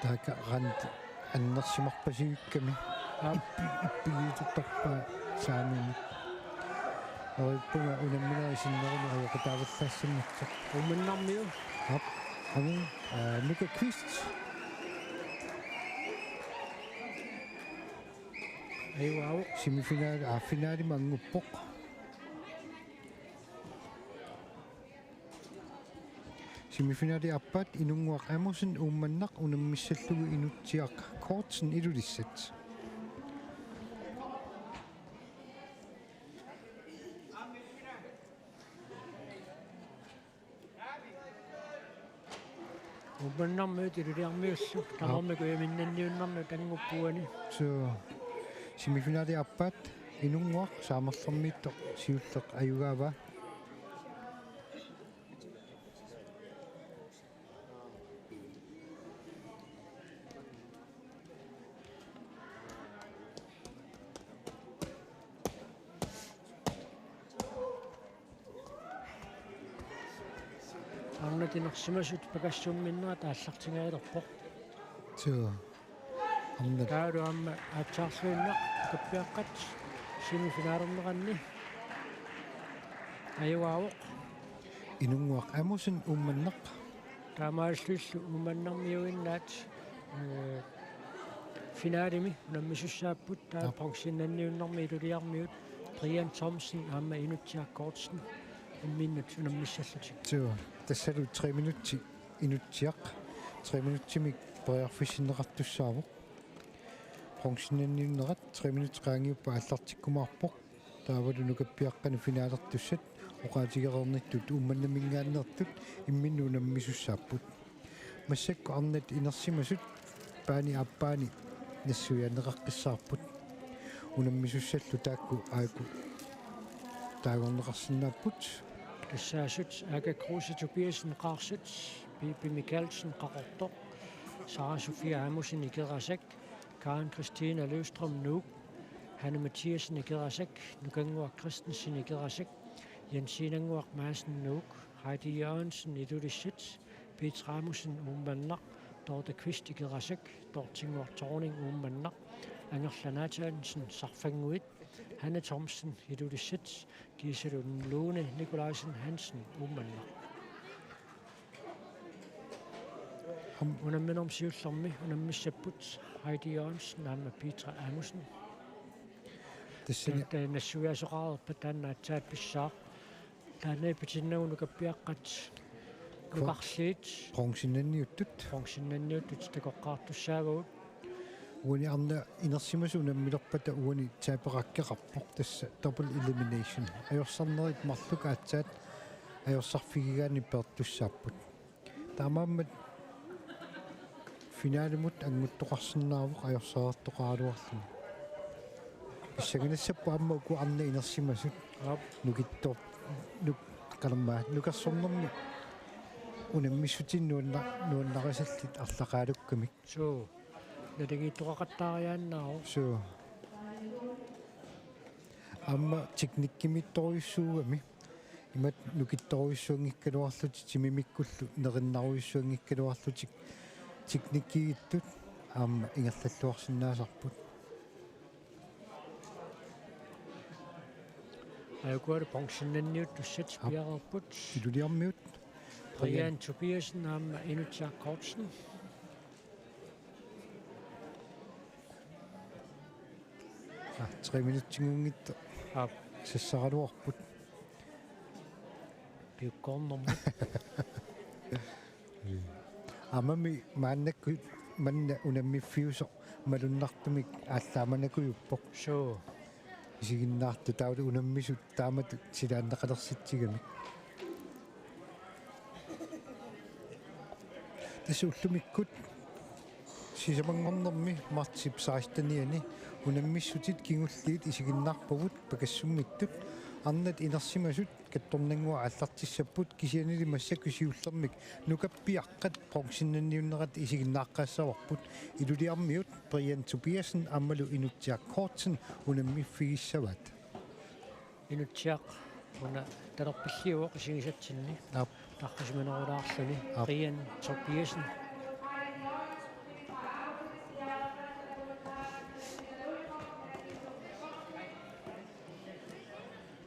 Taakku Randi annersimarpasivikkami. Aap. Ippi-, ippigiutortarpaa saamini. Neriuppunga unamminerit sinnerunut ajoqutaavallaassanngitsoq. Uummannarmiu. Aap. Angu, aa, Nuka Kvist. Ajugaavoq. Semifinal-, aa, finalimi annguppoq. Semifinali aappaat Inunnguaq Amundsen Uummannaq unammissallugu Inutsiaq Kortsen Ilulissat. Uummannarmiut Iluliarmiullu. Aap. Tamarmik ujaminnanniunnarnut annguppoq uani. Suu, semifinali aappaat Inunnguaq Saamerlermiittoq siulleq ajugaavaa. Arnat inersimasut pakassumminnerat aallartingajalerpoq. Suu. Arnat. Taavalu aamma aatsaarluinnaq nukappiaqqat semifinalerneranni ajugaavoq. Inunnguaq Amusen Uummannaq. Taamaalillunilu Uummannarmiuinnaat, øh, finalemi unammisussaapput, taava Aap. Bronzennanniunnermi Ilulissarmiut Brian Thomsen aamma Inutsiaq Kortsen imminnut unammissallutik. Suu, tassalu tre minutsit Inutsiaq, tre minutsimik periarfissinneqartussaavoq. Bronzennanniunnerat tre minutsit qaangiuppata aallartikkumaarpoq. Taavalu nukappiaqqani finalertussat oqaatigereernittut Uummannaminngaanneersut imminnut unammisussaapput. Massakkut arnat inersimasut paani aappaani nassuiaanneqaqqissaarput. Unammisussallu taakku aajuku taagorneqarsinnaapput. Tassaasut Aka Kruse Tobiassen Qaarsut, Pipi Michaelsen Qaqortoq, Sara Sofia Amusen Ikerasak, Karen Christina Løvstrøm Nuuk, Hanne Mathiassen Ikerasak, Nukannguaq Christensen Ikerasak, Jensinannguaq Madsen Nuuk, Heidi Jørgensen Ilulissat, Petra Amusen Uummannaq, Dorte Kvist Ikerasak, Dorthenguaq Thorning Uummannaq, Angerla Nathanielsen Sarfannguit, Hanne Thomsen Ilulissat, Gisela Lone Nikolajsen Hansen Uummannaq. Am- Unamminermi siullermi unammissapput Heidi Jørgensen aamma Petra Amusen. Tassani Taanna nassuiaasoqareerpat taanna aatsaat pissaaq. Taanna pitinnagu nukappiaqqat Bro-, nukarliit. Bronzennanniuttut. Bronzennanniuttut takoqqaartussaavagut. Uani arnat inersimasut unammilerpata uani tiebreakeqarpoq, tassa double elimination. Ajorsarnerit marluk aatsaat ajorsarfigigaanni peertussaapput. Taamaammat finalemut annguttoqarsinnaavoq ajorsartoqaraluarluni. Pissanganassapput aamma uku arnat inersimasut. Aap. Nukittoq-, nuk-, qanormaa, nukersornermi unammissutinik nuanna-, nuannarisallit arlaqaalukkamik. Suu. Naligiittoqaqattaariaannaavoq. Suu. Aamma teknikkimittorujussuugami. Imatut nukittorujussuanngikkaluarlutik timimikkullu nerinnarujussuanngikkaluarlutik teknikkigittut aamma ingerlalluarsinnaasarput. Ajukualu bronzennanniuttussat Aap. Piareerput. Ilulissarmiut. Brian Tobiassen aamma Inutsiaq Kortsen. Ah, tre minutsinngitsoq. Aap. Sassaraluarput. Piukkoornermut. Aammami maannakkut manna unammiffiusoq malunnartumik aallaamanakujuppoq. Suu. Isiginnaartut taavalu unammisut taamatut silaannaqalersitsigamik. Tassa ullumikkut sisamanngornermi martsip sekstenianni unammissutit kingulliit isiginnaarpagut pakassummittut. Arnat inersimasut kattornannguaq aallartissapput, kisiannili massakkut siullermik nukappiaqqat bronzennanniunnerat isiginnaaqqaassavarput. Ilulissarmiut Brian Tobiassen aammalu Inutsiaq Kortsen unammiffigissavaat. Inutsiaq una talerpilliuvoq isigisatsinni. Aap. Tarrisimanerulaarluni. Aap. Brian Tobiassen.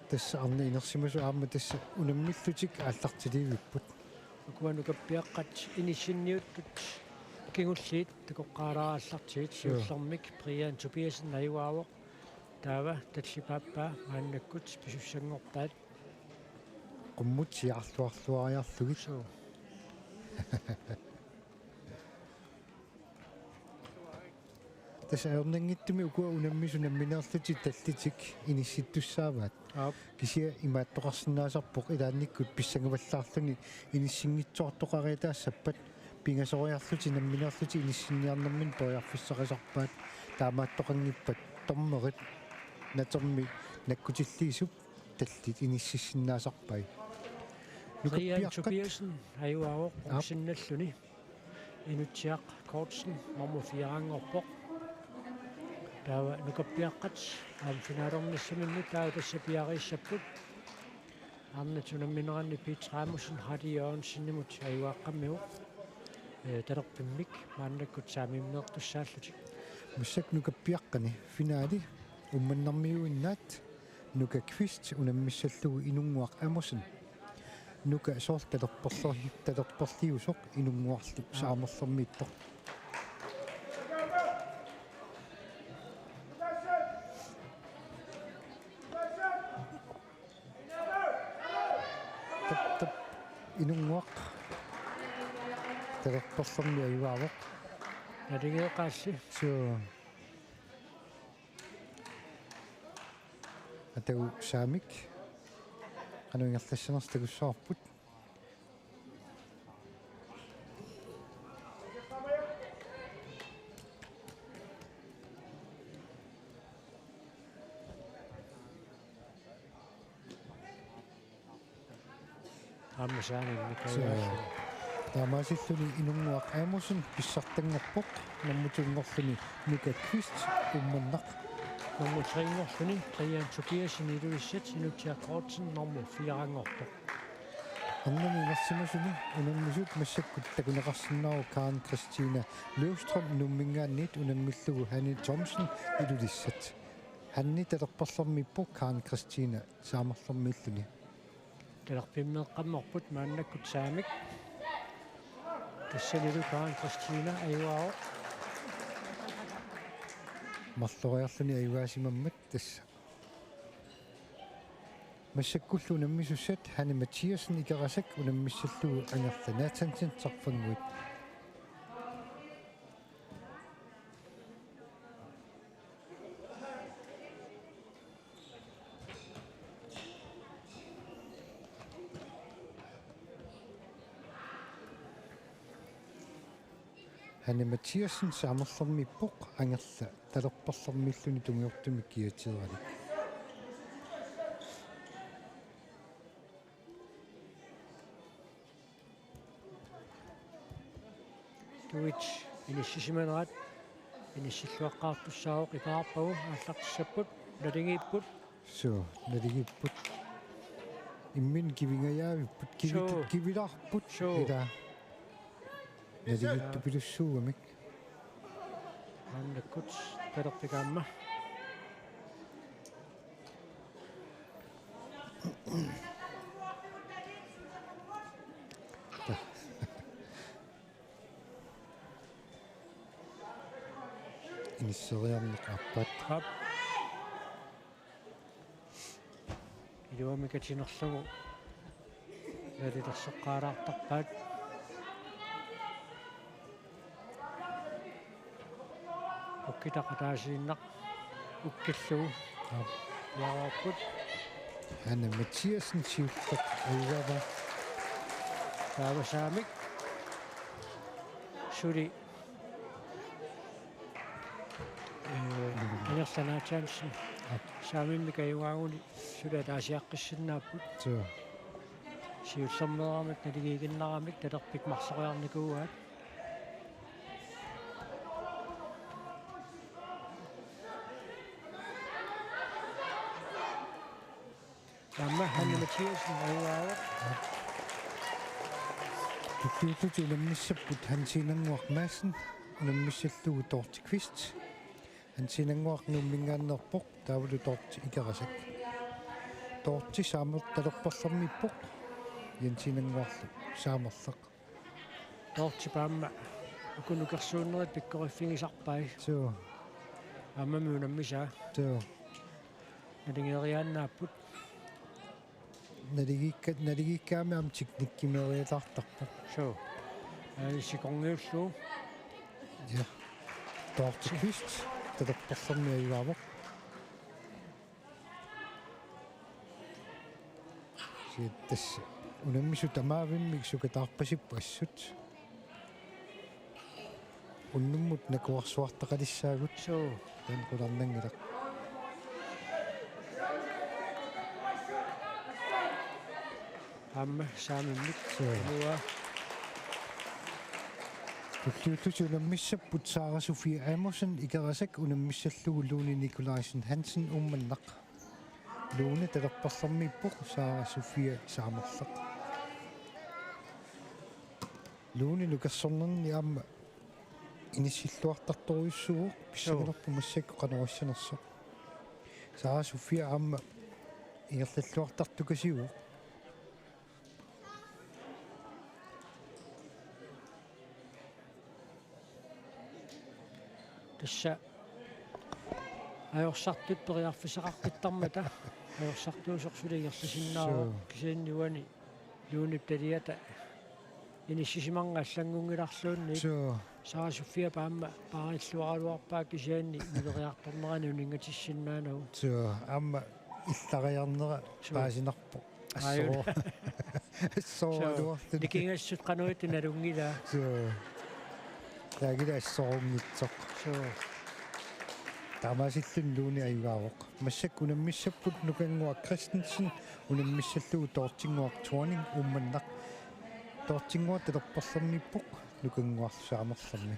Tassa arnat inersimasut aamma tassa unammillutik aallartiliivipput. Ukua nukappiaqqat inissinniuttut kingulliit takoqqaalaarallartigit. Joo. Siullermik Brian Tobiassen ajugaavoq. Taava tallipaappaa maannakkut pisussanngorpaat. Qummut siaarluarluariarlugit. Suu. Tassa ajornanngitsumik ukua unammisut nammineerlutik tallitik inissittussaavaat. Aap. Kisianni imaattoqarsinnaasarpoq ilaannikkut pissangavallaarluni inissinngitsoortoqariataassappat pingasoriarlutik nammineerlutik inissinniarnerminni periarfissaqasarpaat, taamaattoqanngippat dommerit. natermi nakkutilliisup tallit inississinnaasarpai. Brian Nukappiaqqat. Tobiassen ajugaavoq. Aap. Bronzennalluni. Inutsiaq Kortsen nummer fire-anngorpoq. Taava nukappiaqqat aamma finalernissaminnut taava tassa piareersapput. Arnat unammineranni Pete Rasmussen Hardy Jørgensenimut ajugaaqqammivoq. Ee, talerpimmik maannakkut saamimmeertussaallutik. Massakkut nukappiaqqani finale Uummannarmiuinnaat Nuka Kvist unammissallugu Inunnguaq Amosson. Nuka soorlu talerperler-, talerperliusoq Inunnguarlu. Aa. Saamerlermiittoq. Tap, tap. Inunnguaq. Talerperlermi ajugaavoq. Naligeeqqaalli. Suu. Atagu saamik. Qanoq ingerlassanersoq takussavarput. Aamma saamimmi. Suu. Taamaasilluni Inunnguaq Amosson pissartanngorpoq, nummer to-nngorluni Nuka Kvist Uummannaq. Nummer tre-nngorluni Brian Tobiassen Ilulissat, Inutsiaq Kortsen nummer fire-anngorpoq. Arnani inersimasuni unammisut massakkut takuneqarsinnaavoq Karen Christina Løvstrøm Nuumminngaanniit unammillugu Hanne Thomsen Ilulissat. Hanne talerperlermiippoq, Karen Christina saamerlermiilluni. Talerpimmeeqqammerput maannakkut saamik. Tassanilu Karen Christina ajugaavoq. Marloriarluni ajugaasimammat tassa. Massakkullu unammisussat Hanne Mathiassen Ikerasak unammissallugu Angerla Nathansen Sarfannguit. Hanne Mathiassen saamerlermiippoq, Angerla talerperlermiilluni tungiortumik kiateeralik. Tuit inissisimanerat inissilluaqqaartussaavoq, ipaarpagu aallartissapput, naligiipput. Suu, naligiipput. Imminut kivingajaavipput, kivi-, suu, kivilaarput. Suu. Ila. Naligiittupilussuugamik. Maannakkut talerpik aamma. Inisseriarneq aappaat. Aap. Iluamik atinerlugu nalilersoqqaalaartarpaat. Ukkitaq ataasiinnaq ukkillugu. Aap. Piareerput. Hanne Mathiassen siulleq ajugavaa. Taava saamik. Suli. Ee, Angerla Nathansen. Aap. Saamimmik ajugaaguni suli ataasiaqqissinnaapput. Suu. Siullermeeramik naligiiginnaramik talerpik marsoriarnikuuaat. Aamma Hanne Mathiassen ajugaavoq. Tulliullutik unammissapput Hansiinannguaq Madsen unammissallugu Dorthe Kvist. Hansiinannguaq Nuumminngaanneerpoq, taavalu Dorthe Ikerasak. Dorthe saamertalerparlermiippoq, Jensiinannguarlu saamerleq. Dorthep aamma uku nukersuunnerit pikkoriffigisarpai. Suu. Aammami unammisaa. Suu. Naligeeriaannaapput. Naligiikka-, naligiikkaami aamma teknikkimeeriataartarpoq. Suu. Aa, sikorngiullugu. Ja. Dorthe Kvist, talerparlermi ajugaavoq. Siat tassa unammisut tamaavimmik sukataarpasipput assut. Unnummut nakuarsuartaqalissaagut. Suu. Taanna qularnanngilaq. Aamma saamimmik. Suu. Uanga. Tulliullutik unammissapput Sara Sofie Amundsen Ikerasak unammissallugu Lone Nikolajsen Hansen Uummannaq. Lone talerperlermiippoq, Sara Sofie Saamerleq. Lone nukersornerni aamma inissilluartartorujussuuvoq, pissanganarpoq massakkut qanoq issanersoq. Sara Sofie aamma ingerlalluartartukasiuvoq. Tassa ajorsartut periarfissaqaqqittarmata ajorsartuusoq suli ingerlasinnaavoq. Suu. Kisianni uani Lunep taliata inissisimanngilaq allanngunngilarluunniit. Suu. Sara Sofiap aamma paarilluaraluarpaa kisianni nileriartornerani uninngatissinnaanagu. Suu, aamma illariarnera. Suu. Paasinarpoq. Aajuna. Assoro-, assororaluarluni. Suu. Nikingassut qanoq ittoq nalunngilaa. Suu. Taakku assorunngitsoq. Suu. Taamaasilluni Lone ajugaavoq. Massakkut unammissapput Nukannguaq Christensen unammissallugu Dorthenguaq Thorning Uummannaq. Dorthenguaq talerperlermiippoq, Nukannguarlu Saamerlermi.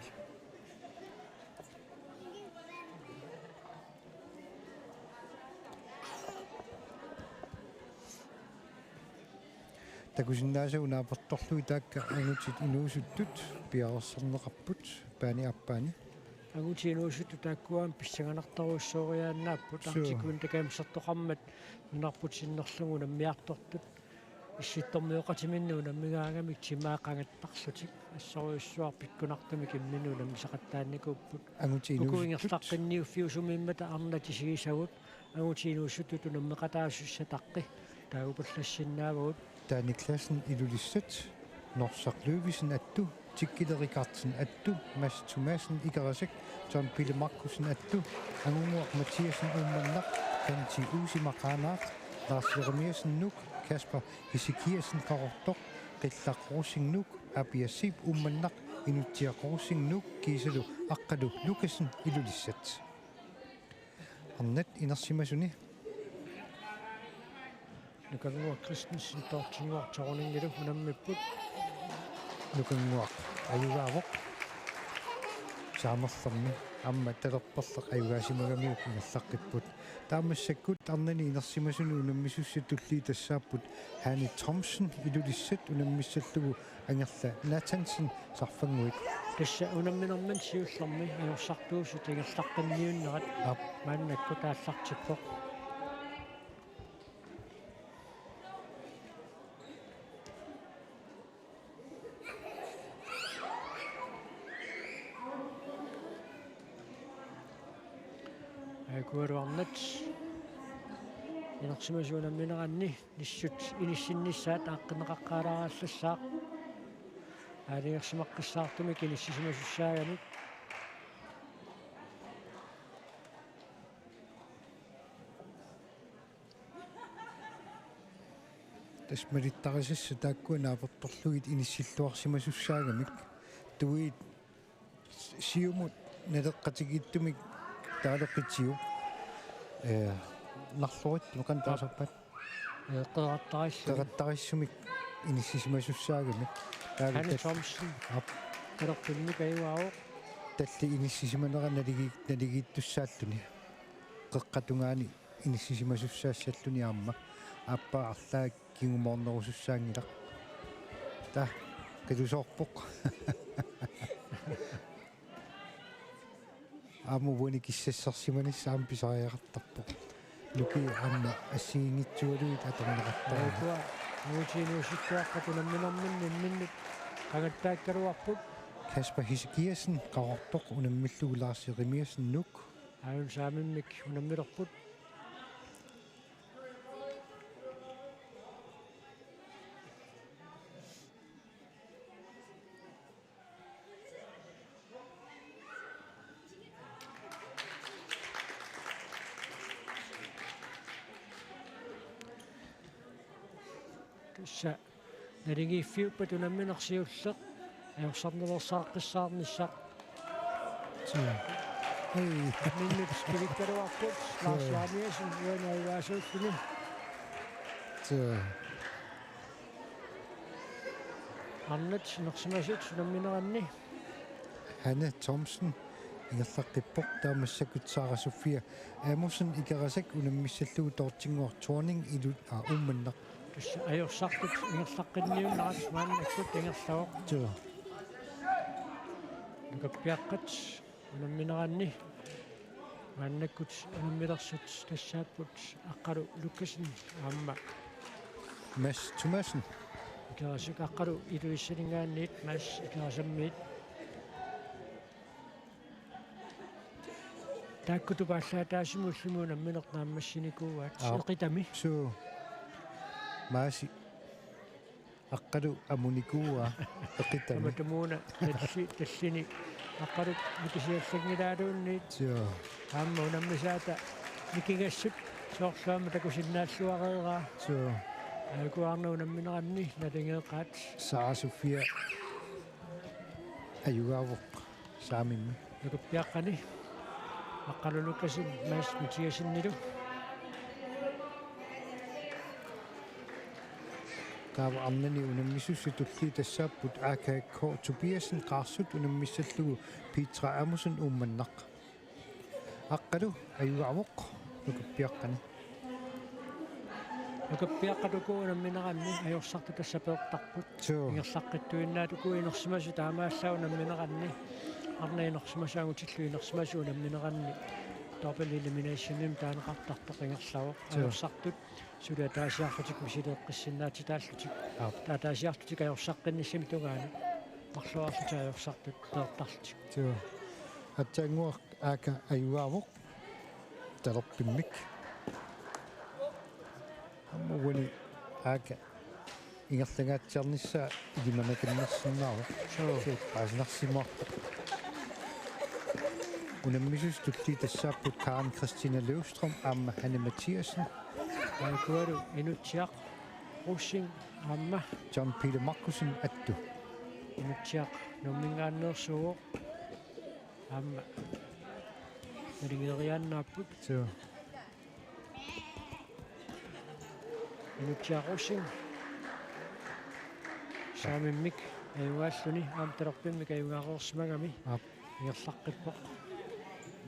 Takusinnaasagut naapertorlugit taakku angutit inuusuttut piareersarneqarput maani aappaani. Angutit inuusuttut taakkua pissanganartorujussuoriaannaapput. Suu. Arctic Winter Gamesertoqarmat nunarput sinnerlugu unammiartortut. Issittormioqatiminni unammigaangamik timaa qangattarlutik assorujussuaq pikkunartumik imminnut unammisaqattaarnikuupput. Angutit inuusuttut. Uku ingerlaqqinniuffiusumiimmata arnat isigisagut angutit inuusuttut unammeqataasussat taqqi taagupallassinnaavagut. Taa Niklassen Ilulissat, Norsaq Løvesen Attu, Tikkile Rikardsen Attu, Mads Thomassen Ikerasak, John Pille Markussen Attu, Angumuaq Mathiassen Uummannaq, Kanti Uusima Qaanaaq, Lars Jeremiassen Nuuk, Kasper Hesekiassen Qaqortoq, Qillaq Rosing Nuuk, Apiassiip Uummannaq, Inutsiaq Rosing Nuuk, kiisalu Aqqalu Lukassen Ilulissat. Arnat inersimasuni. Nukannguaq Christensen Dorthenguaq Thorningilu unammipput. Nukannguaq ajugaavoq. Saamerlermi aamma talerperleq ajugaasimagamiuk ingerlaqqipput. Taamaasilluni arnani inersimasuni unammisussat tulliit tassaapput Hanne Thomsen Ilulissat unammissallugu Angerla Nathansen Sarfannguit. Tassa unamminermini siullermi ajorsartuusut ingerlaqqinniunnerat. Aap. Maannakkut aallartippoq. Aajuku arnat inersimasut unammineranni nissut inissinnissaat aaqqinneqaqqaalaarallassaaq. Aalajangersimaqqissaartumik inissisimasussaagami. Tassa malittarisassat taakkua naapertorlugit inissilluarsimasussaagamik. Tuit siumut naleqqatigiittumik taaleqitiup. Eh, narlurit nukan taasarpat. Eh, qeqattarissu. Qeqattarissumik inissisimasussaagami. Taava Hanne tas-, Thomsen. Aap. Talerpimmik ajugaavoq. Talli inissisimanera naligi-, naligiittussaalluni. Qeqqata tungaani inissisimasussaassallugu aamma aappaa arlaat kingumoornerusussaanngilaq. Taa, qilusoorpoq. Aamma uani kissassarsimanissaq aamma pisariaqartarpoq. Nuki aamma assigiinngitsualugit atorneqartarpoq. Aajuku angutit inuusuttuaqqat unamminerminni imminnut qangattaakkaluarput. Kasper Hesekiassen Qaqortoq unammillugu Lars Jeremiassen Nuuk. Aajuna saamimmik unammilerput. Tassa naligiiffiuppat unammineq siulleq ajorsarnerulersaaqqissaarnissaq. Suu. Hej. Minut spilikkaluarput. Suu. Lars Jeremiassen uani ajugaasuulluni. Suu. Arnat inersimasut unammineranni. Hanne Thomsen ingerlaqqippoq, taava massakkut Sara Sofia Amundsen Ikerasak unammissallugu Dorthe-Ingaard Thorning ilu-, aa, Uummannaq. Tassa ajorsartut ingerlaqqinniunnerat maannakkut ingerlavoq. Joo. Nukappiaqqat unammineranni. Maannakkut unammilersut tassaapput Aqqalu Lukassen aamma Mads Thomassen. Ikerasuk Aqqalu Iluissaninngaanniit Mads Ikerasammiit. Taakkua tupaallaataasimut ullumi unammineq naammassinikuuaat. Aa. Eqitami. Suu. Maasi. Aqqalu amunikuuaa eqitami. Tamatumuuna talli-, tallini Aqqalu mikisiallanngilaaluunniit. Joo. Aamma unammisaata mikigassut soorlu aamma takusinnaalluareeraa. Joo. Aajuku arnat unammineranni nalingeeqaat. Sara Sofia ajugaavoq saamimmi. Nukappiaqqani Aqqalu Lukassen Mads Mathiassenilu. Taava arnani unammisussat tulliit tassaapput Aaka K. Tobiassen Qaarsut unammissallugu Petra Amundsen Uummannaq. Aqqalu ajugaavoq nukappiaqqani. Nukappiaqqat uku unammineranni ajorsartut tassa peertarput. Joo. Ingerlaqqittuinnaat uku inersimasut taamaallaat unammineranni. Arnat inersimasut angutillu inersimasut unammineranni. Double eliminationimik taaneqartartoq ingerlavoq. Joo. Ajorsartut suli ataasiarlutik misileeqqissinnaatitaallutik. Aap. Taava ataasiarlutik ajorsaqqinnissami tungaanut. Marluarlutik ajorsartut peertarlutik. Joo. Aatsaannguaq Aaka ajugaavoq talerpimmik. Aamma uani Aaka ingerlangaatsiarnissaa ilimanakannersinnaavoq. Suu. Suu, paasinarsimaarpoq. Unammisussat tulliit tassaapput Karen Christina Løvstrøm aamma Hanne Mathiassen. Aajuku Inutsiaq Rosing aamma John Peter Markussen Attu. Inutsiaq Nuumminngaanneersuuvoq. Aamma nalingeeriaannaapput. Suu. Inutsiaq Rosing saamimmik ajugaalluni aamma talerpimmik ajugaareersimagami. Aap. Ingerlaqqippoq.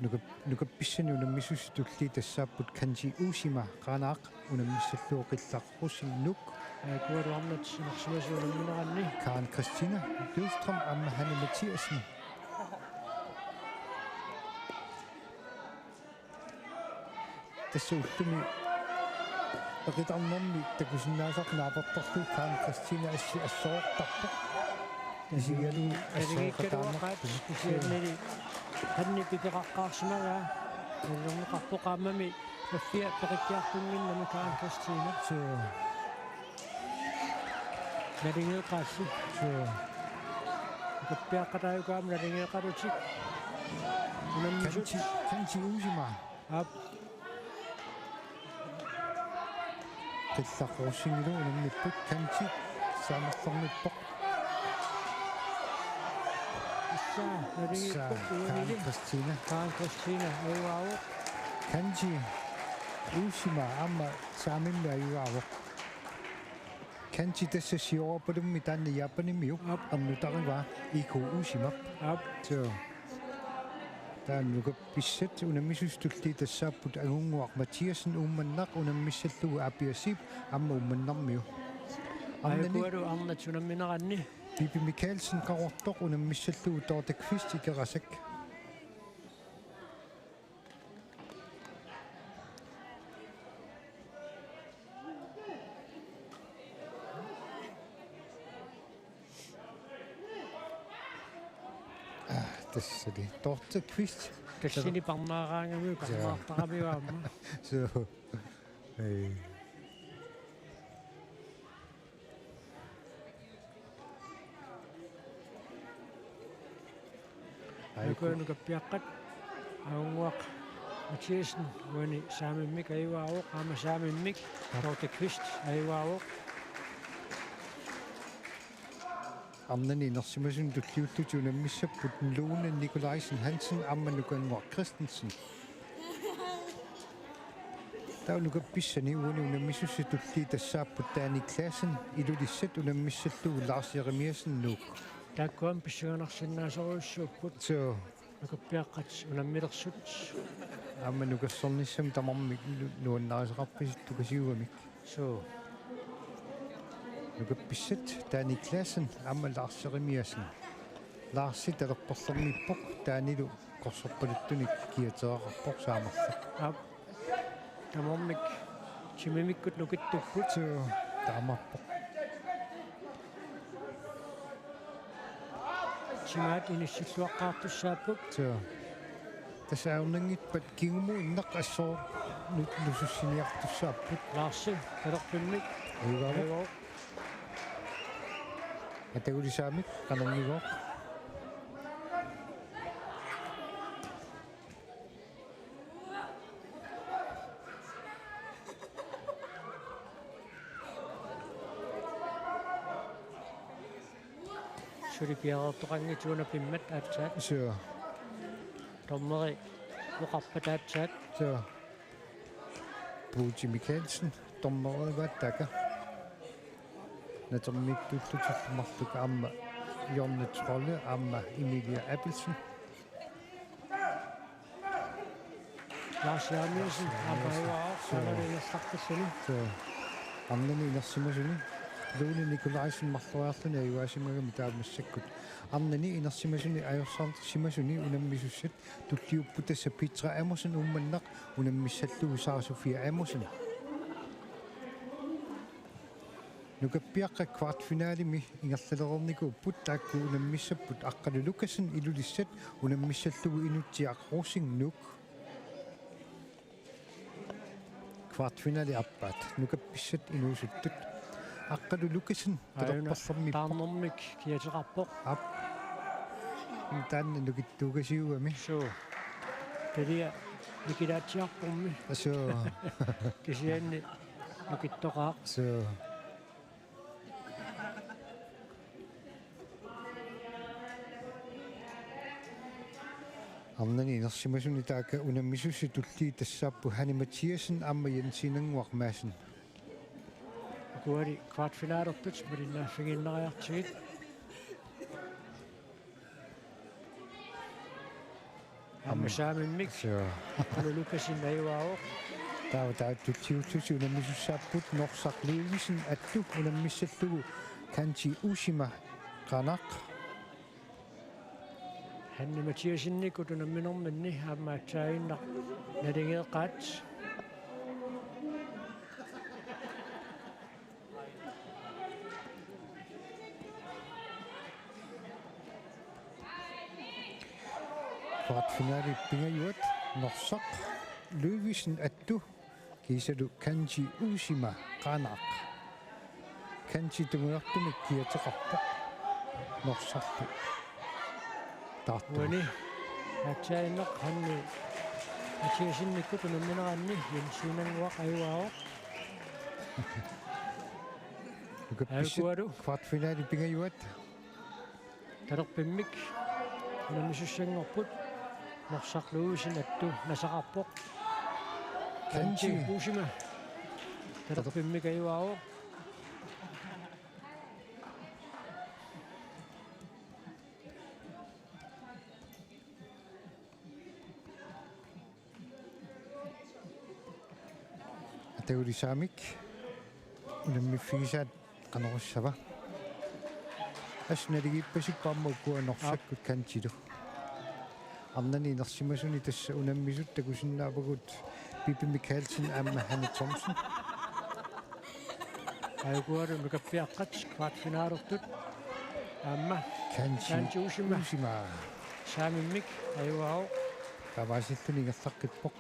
Nukap-, nukappissani unammisussat tulliit tassaapput Kanji Uusimaa Qaanaaq unammissallugu Qillaq Rosing Nuuk. Aajuku arnat inersimasut unammineranni. Karen Christina Løvstrøm aamma Hanne Mathiassen. Tassa ullumi eqitarnermi takusinnaasarput naapertorlugu Karen Christina assi assorortarpoq. Isigalugu assorortaarnerput. Kisiannili Hanne pipeqaqqaarsimagaa. Nalorneqarpoq aammami maffia peqikkiartunnginnami Karen Christina. Suu. Nalingeeqaallu. Suu. Nukappiaqqat aajuku aamma nalingeeqalutik. Unammisut. Kanji, Kanji Uusimaa. Aap. Qillaq Rosingilu unammipput, Kanji saamerlornippoq. Issa, nalingipput. Issa, uanili. Karen Christina. Karen Christina, ajugaavoq. Kanji Uusimaa aamma saamimmi ajugaavoq. Kanji tassa sioorapalummi taanna Japanimiu. Aap. Ernutarivaa Iko Uusimap. Aap. Suu. Taava nukappissat unammisussat tulliit tassaapput Angunnguaq Mathiassen Uummannaq unammissallugu Apiasiip aamma Uummannarmiu. Arnani. Aajuku arnat unammineranni. Bibi Mikaelsen Qaqortoq unammissallugu Dorthe Kvist Ikerasak. Aa, tassali. Dorthe Kvist. Tassani parnaaraangamiuk, ja, parnaartaramiuk aamma. Suu. Ei. Aajuku nukappiaqqat. Angunnguaq Mathiassen uani saamimmik ajugaavoq, aamma saamimmik. Aap. Dorthe Kvist ajugaavoq. Arnani inersimasuni tulliullutik unammissapput Lone Nikolajsen Hansen aamma Nukannguaq Christensen. Taava nukappissani uani unammisussat tulliit tassaapput Dani Klassen Ilulissat unammissallugu Lars Jeremiassen Nuuk. Taakkuami pissanganarsinnaasorujussuupput. Suu. Nukappiaqqat unammilersut. Aamma nukersornissami tamarmik nu-, nuannarisaqarpasippoq tukasiugamik. Suu. Nukappissat Dani Klassen aamma Lars Jeremiassen. Larsi talerperlermiippoq, Danilu qorsorpaluttunik kiatereqarpoq saamarlaq. Aap. Tamarmik timimikkut nukittupput. Suu, taamaappoq. Timaat inissilluaqqaartussaapput. Suu. Tassa ajornanngippat kingumut inneq assut nu-, nusussiniartussaapput. Larsi, talerpimmik. Ajugaavoq. Ajugaavoq. Atagulisaamik, qanannigooq. Suli piareertoqanngitsoq una pimmat aatsaat. Suu. Dommeri oqarpat aatsaat. Suu. Puuti Mikkelsen, dommererivaat taakku. Natermiittuullutillu marluk aamma Jonna Trolle aamma Emilia Abelsen. Lars Jeremiassen, aamma ajugaavoq, suu, arnani inersimasunut. Suu. Arnani inersimasuni. Lone Nikolajsen marloriarluni ajugaasimagami taava massakkut. Arnani inersimasuni ajorsarsimasuni unammisussat tulliupput tassa Petra Amundsen Uummannaq unammissallugu Sara Sofia Amundsen. Nukappiaqqat kvartfinalemi ingerlalereernikuupput, taakku unammissapput Aqqalu Lukassen Ilulissat unammissallugu Inutsiaq Rosing Nuuk. Kvartfinali aappaat, nukappissat inuusuttut. Aqqalu Lukassen, aajuna, talerperlermiippoq. Taarnermik kiateqarpoq. Aap. Taanna nukittuukasiugami. Suu. Talia nikilaatsiarpormi. Suu. Kisianni nukittoqaaq. Suu. Arnani inersimasuni taakku unammisussat tulliit tassaapput Hanne Mathiassen aamma Jensiinannguaq Madsen. Ukuali kvartfinalertut malinnaaffigiinnariartigit. Aamma saamimmik. Suu. Aqqalu Lukassen ajugaavoq. Taava taava tulliullutik unammisussaapput Norsaq Løvesen Attu unammissallugu Kanji Uusima Qaanaaq. Hanne Mathiassenikkut unamminerminni aamma aatsaaginnaq naligeeqqaat. Kvartfinalit pingajuat Norsaq Løvesen Attu kiisalu Kanji Uusima Qaanaaq. Kanji tungujortumik kiateqarpoq Norsarlu. Taartu. Uani aatsaaginnaq Hanne Mathiassenikkut unammineranni Jensiinannguaq ajugaavoq. Nukappisat. Ajukualu. Kvartfinalit pingajuat. Talerpimmik unammisussanngorput. Norsaq Løvesen Attu nasaqarpoq. Kanji. Kanji Uusima. Talerpimmik ajugaavoq. Atagulisaamik unammiffigisaat qanorissava. Assut naligiippasippoq aamma ukua Norsakkut Kanjilu. Arnani inersimasuni tassa unammisut takusinnaavagut Pippi Mikkelsen aamma Hanne Thomsen. Ajukualu nukappiaqqat kvartfinalertut aamma Kanji Kanji Uusima. Uusima. Saamimmik ajugaavoq. Taamaasilluni ingerlaqqippoq.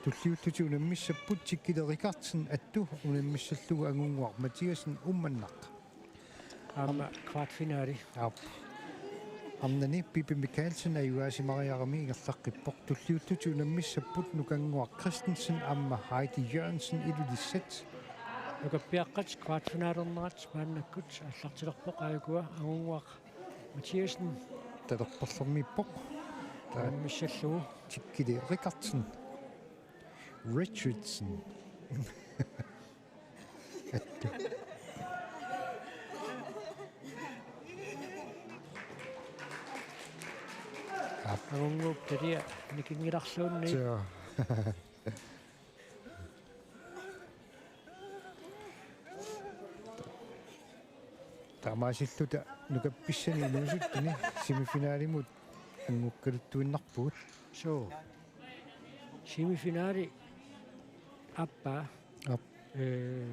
Tulliullutik unammissapput Tikkile Rikardsen Attu unammissallugu Angunnguaq Mathiassen Uummannaq. Aamma kvartfinali. Aap. Arnani Pippi Mikkelsen ajugaasimariarami ingerlaqqippoq. Tulliullutik unammissapput Nukannguaq Christensen aamma Heidi Jørgensen Ilulissat. Nukappiaqqat kvartfinalernerat maannakkut aallartilerpoq, ajukua Angunnguaq Mathiassen. Talerperlermiippoq. Taava unammissallugu Tikkile Rikardsen. Richardson. Aap. Angunnguup talia nikinngilarluunniit. Suu. Taamaasilluta nukappissani inuusuttuni semifinalimut angukkaluttuinnarpugut. Suu. Semifinali aappaa. Aap. Ee,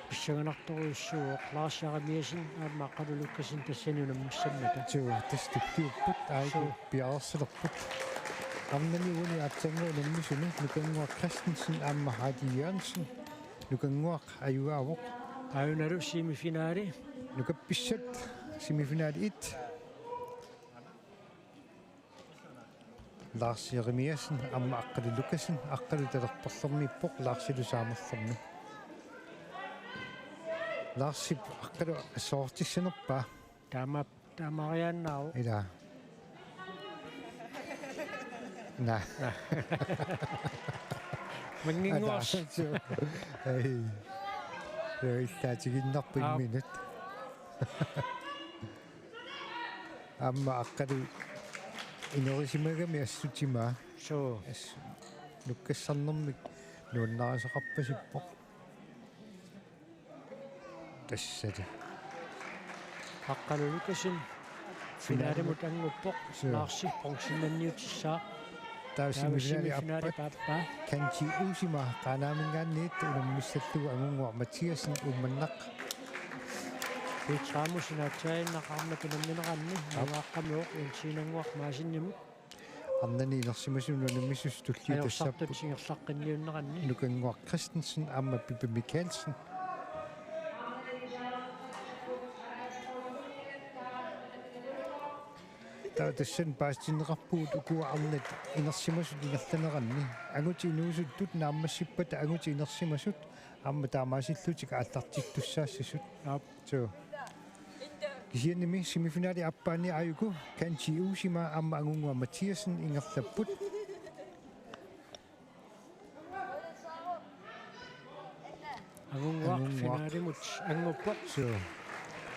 pissanganartorujussuuvoq Lars Jeremiassen aamma Aqqalu Lukassen tassani unammissammata. Suu, tassa tulliupput, aajuku. Suu. Piareersilerput. Arnani uani aatsaannguaq unammisuni Nukannguaq Christensen aamma Heidi Jørgensen. Nukannguaq ajugaavoq. Ajunalu semifinali. Nukappissat semifinali et. Lars Jeremiassen aamma Aqqalu Lukassen, Aqqalu talerperlermiippoq, Larsilu saamerlermi. Larsip Aqqalu assortissanerpaa? Taama, taamaariaannaavoq. Ilaa. Naa. Mannginnguarsi. Ata, suu. Ei. Suu, illaatigiinnarpoq. Aap. Imminut. Aamma Aqqalu inerisimagami assut timaa. Suu. Assut nukkassarnermik nuannarisaqarpasippoq. Tassali. Aqqalu Lukassen finalimut anguppoq. Suu. Larsi bronzennanniutissaaq. Taava semifinali aappaat. Kenji Uusima Qaanaaminngaanniit unammissallugu Angunnguaq Mathiassen Uummannaq. Pete Ramussen aatsaannguaq aamma unammineranni. Aap. Anguaqqamivoq Jenseninnguaq Maasennimut. Arnani inersimasunut unammissuseq tulliuttoq. Ajorsartut ingerlaqqinniunneranni. Nukannguaq Christensen aamma Pippi Mikaelsen. Taava tassani paasitinneqarpugut ukua arnat inersimasut ingerlaneranni. Angutit inuusuttut naammassippata angutit inersimasut aamma taamaasillutik aallartittussaassasut. Aap. Suu. Kisiannimi semifinali aappaani aajuku Kenji Uusima aamma Angunnguaq Mathiassen ingerlapput. Angunnguaq. Angunnguaq finalimut anguppoq. Suu.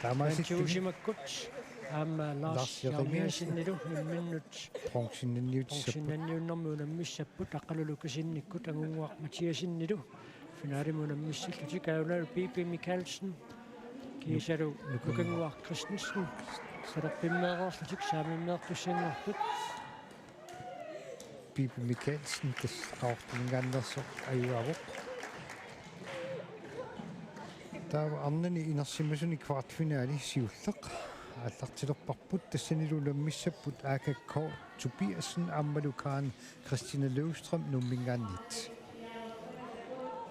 Taamaasillutik. Kenji Uusimakkut aamma Lars Lars Jeremiassen. Jeremiassenilu imminnut bronzennanniutissaapput. Bronzennanniunnermi unammissapput Aqqalu Lukassenikkut Angunnguaq Mathiassenilu finalimut unammissallutik ajunalu Pippi Mikaelsen. Kiisalu Nuk-, Nukannguaq Christensen. Talerpimmeereerlutik saamimmeertussanngortut. Pippi Mikaelsen tassa Qaqortuminngaanneersoq ajugaavoq. Taava arnani inersimasuni kvartfinali siulleq aallartilerparput, tassanilu unammissapput A K K Tobiassen aammalu Karen Christina Løvstrøm Nuumminngaanniit.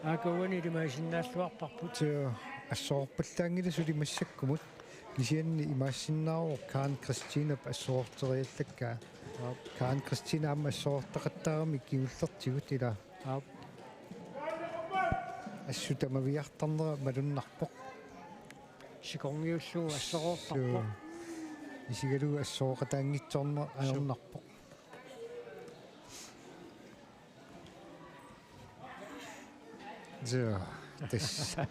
A K K-ani ilimagisinnaalluarparput. Suu, assororpallaanngilaq suli massakkumut. Kisianni imaassinnaavoq Karen Christinap assororteriallakkaa. Aap. Karen Christina aamma assorortaqattaarami kingullertigut ilaa. Aap. Assut tamaviaartarnera malunnarpoq. Sikorngiullugu assoroortarpoq. Suu. Isigalugu assorooqataanngitsoorneq ajornarpoq. Suu, tassa.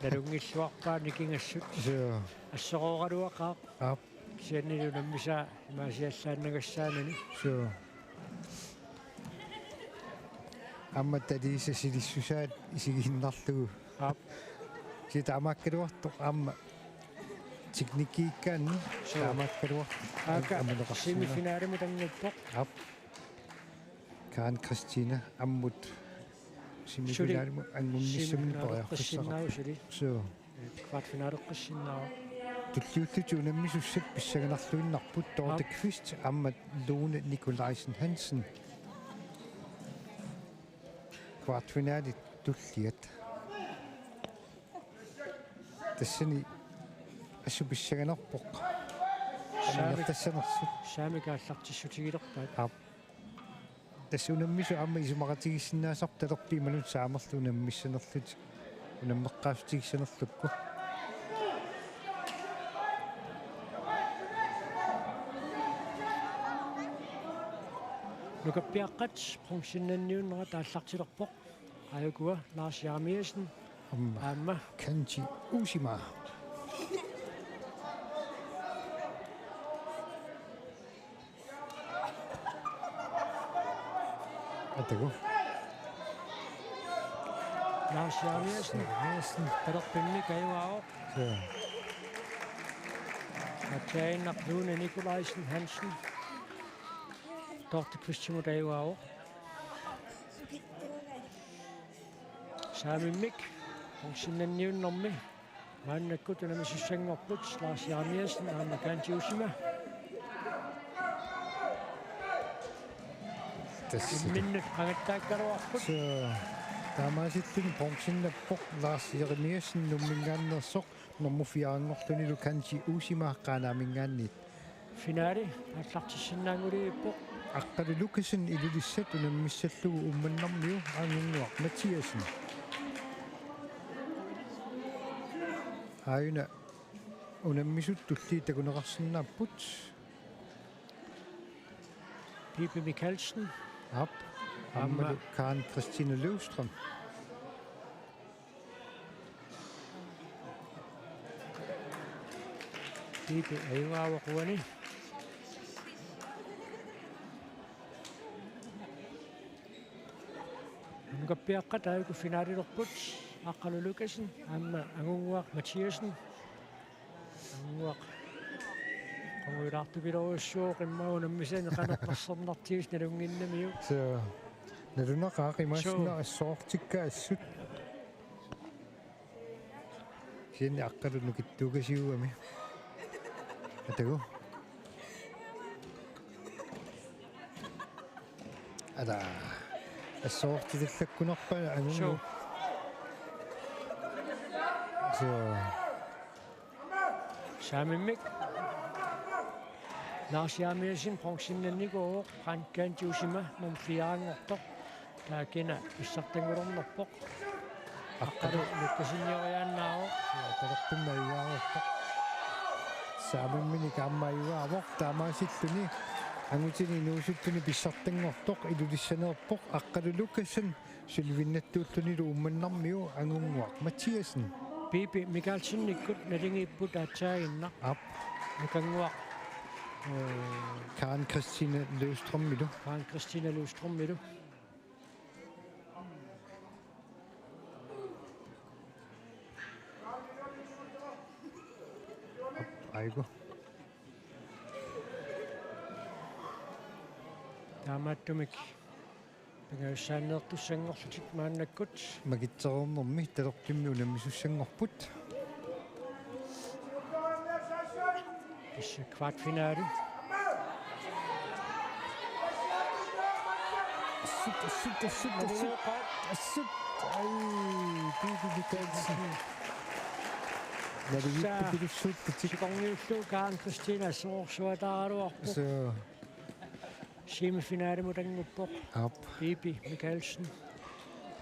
Nalunngilluarpaat nikingassut. Suu. Assorooraluaqaaq. Aap. Kisiannili unammisaa imaasiallaannagassaanani. Suu. Aamma taliisa silissusaat isigiinnarlugu. Aap. Kisianni taamaakkaluartoq aamma teknikkiikkaanni. Suu. Taamaakkaluartoq. A K K aamma amuneqarsinnaavoq. Semifinalimut anguppoq. Aap. Karen Christina ammut semifinalimi angunnissamut periarfissaqarpoq. Semifinaleqqissinnaavoq suli. Suu. Kvartfinaleqqissinnaavoq. Tulliullutik unammisussat pissanganarluinnarput Dorte Aap. Kvist aamma Lone Nikolajsen Hansen. Kvartfinalit tulliat. Tassani assut pissanganarpoq. Saamik. Annertassanersut. Saamik aallartissutigilerpaat. Aap. Tassa unammisut aamma isumaqatigiissinnaasarput talerpiit imaluunniit saamerlugit unammissanerlutik. Unammeqqaassutigissanerlukku. Nukappiaqqat bronzennanniunnerat aallartilerpoq. Aajukua Lars Jeremiassen. Aamma. Aamma. Kanji Uusima. Atagu. Lars Jeremiassen. Jeremiassen. Talerpimmik ajugaavoq. Suu. Aatsaannguaq Lone Nikolajsen Hansen. Dorthe Qvistimut ajugaavoq. Saamimmik bronzennanniunnermi maannakkut unammisussanngorput Lars Jeremiassen aamma Kanji Uusima. Tassa. Imminnut qangattaakkaluarput. Suu, taamaasilluni bronzennappoq Lars Jeremiassen Nuumminngaanneersoq, nummer fire-nngortunilu Kanji Uusima Qaanaaminngaanniit. Finale aallartissinnaanngorpoq. Aqqalu Lukassen Ilulissat unammissallugu Uummannarmiu Angunnguaq Mathiassen. Aajuna unammisut tulliit takuneqarsinnaapput. Pipi Michaelsen. Aap. Aamma. Aammalu Karen Christine Løvstrøm. Pipi ajugaavoq uani. Nunngappiaqqat aajuku finalilerput, Aqqalu Lukassen aamma Angunnguaq Mathiassen. Angunnguaq. Qungujulaartupiloorujussuuvoq immaqa unammisani qanoq nersornartigisoq nalunnginnamiuk. Suu. Nalunaqaaq imaassinnaavoq. Suu. Assortikka assut. Kisianni Aqqalu nukittuukasiugami. Atagu. Ala. Assortitallakkunarpaa Angunnguaq. Suu. Suu. Saamimmik. Lars Jeremiassen bronzennannikuuvoq, Kanji Uusima nummer fire-nngortoq. Taakku pissartanngornerpoq. Aqqalu Lukassenioriaannaavoq. Talerpimmik ajugaavoq. Saamimminik aamma ajugaavoq. Taamaasilluni angutini inuusuttuni pissartanngortoq Ilulissaneerpoq. Aqqalu Lukassen sølvinnattuullunilu Uummannarmiu Angunnguaq Mathiassen. Pipi Michaelsenikkut naligiipput aatsaaginnaq. Aap. Nukannguaq. Ee, Karen Christine Løvstrømilu. Karen Christine Løvstrømilu. Aap, aajukua. Taamaattumik pingajussaanneertussanngorlutik maannakkut. Makitsereernermi talerpimmik unammisussanngorput. Tassa kvartfinale. Assut, assut, assut, assut. Assut. Ai, Pipi Michaelsen. Naligiippoq pilussuupput. Sikorniullugu Karen Christine assorsuataaraluarpoq. Suu. Semifinalimut annguppoq. Aap. Pipi Michaelsen.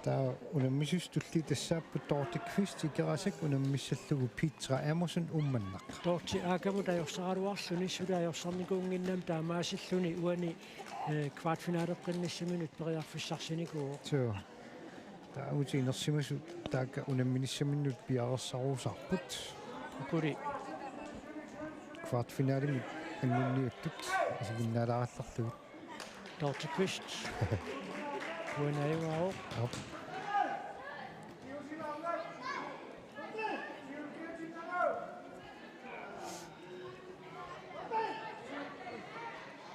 Taava unammisut tulliit tassaapput Dorthe Qvist Ikerasak unammissallugu Petra Amundsen Uummannaq. Dorthe aakamut ajorsaraluarluni suli ajorsarnikuunnginnami taamaasilluni uani, eh, kvartfinaleqqinnissaminut periarfissarsinikuuvoq. Suu. Taava aamma inersimasut taakku unamminissaminnut piareersarusaarput. Ukuli. Kvartfinalemi angunniuttut isiginnaalaarallarlugit. Dorthe Qvist. Uani ajugaavoq. Aap.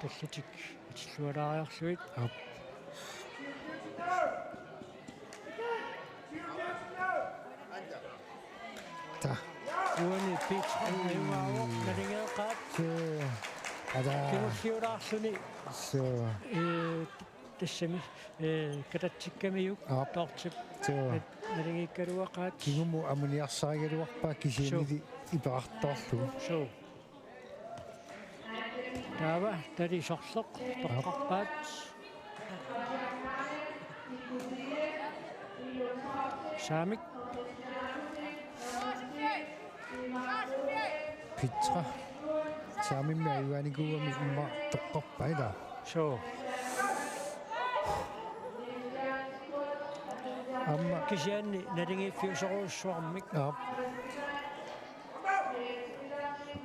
Tallitik atillualaariarlugit. Aap. Ta. Uani Petra ajugaavoq naligeeqqaat. Suu. Ala. Kingulliulaarluni. Suu. Ee, tassami, ee, katatsikkamiuk. Aap. Dorthep. Suu. Nat-, naligiikkaluaqaat. Kingumut amuniarsarigaluarpaa kisiannili. Suu. Iperartoorlugu. Suu. Taava tali sorleq toqqarpaat. Saamik. Petra. Saamimmi ajugaanikuugami immaqa toqqarpaa ilaa. Suu. Aamma kisianni naligiiffiusorujussuarmik. Aap.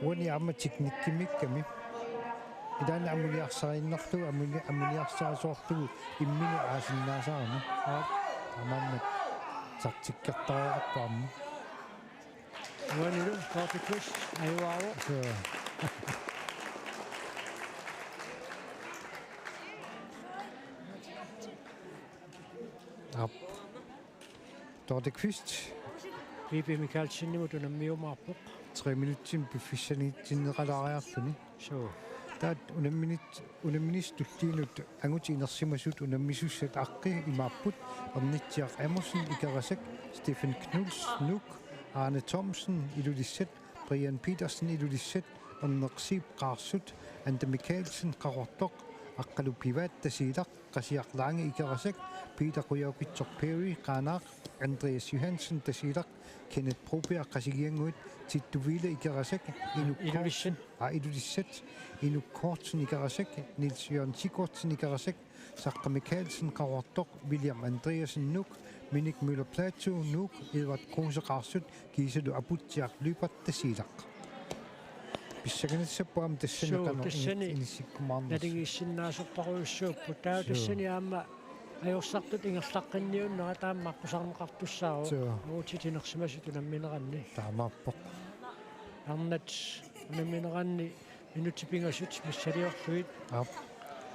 Uani aamma teknikkimiikkami. Ilaanni ammoniarsariinnarlugu, ammoni-, ammoniarsarisoorlugu imminut aasinnaasarami. Aap. Taamaammat taktikkertariaqarpoq aamma. Uanilu Dorte Kvist ajugaavoq. Suu. Aap. Dorte Kvist. Pipi Michaelsenimut unammiumaarpoq. Tre minutsimi piffissaniitsinneqalaariarluni. Suu. Taava unamminit-, unamminissi tulliinut angutit inersimasut unammisussat aqqi imaapput: Ernitsiaq Emersen, Ikerasak, Stephen Knuds, Nuuk, Arne Thomsen, Ilulissat, Brian Petersen, Ilulissat, Erneq Zeeb, Qaarsut, Anda Michaelsen, Qaqortoq, Aqqalu Pivaat, Tasiilaq, Qasiaq Lange, Ikerasak, Peter Qujaukitsoq Perry, Qaanaaq, Andreas Johansen, Tasiilaq, Kenneth Broberg, Qasigiannguit, Tittu Wille, Ikerasak, Inuk Ilulissat. Kortsen, aa, Ilulissat, Inuk Kortsen, Ikerasak, Niels Jørgen Sigurdsen, Ikerasak, Saqqa Michaelsen, Qaqortoq, William Andreasen, Nuuk, Minik Møller Platou, Nuuk, Edvard Kruse, Qaarsut, kiisalu Aputsiaq Lyberth, Tasiilaq. Pissanganassapput aamma tassani. Suu, qanoq tassani inissikkumaarnersoq. Naligiissinnaasorpassuupput. Taava. Suu. Tassani aamma ajorsartut ingerlaqqinniunnerat aamma aqqusaarneqartussaavoq. Suu. Angutit inersimasut unammineranni. Taamaappoq. Arnat unammineranni minutsit pingasut missiliorlugit. Aap.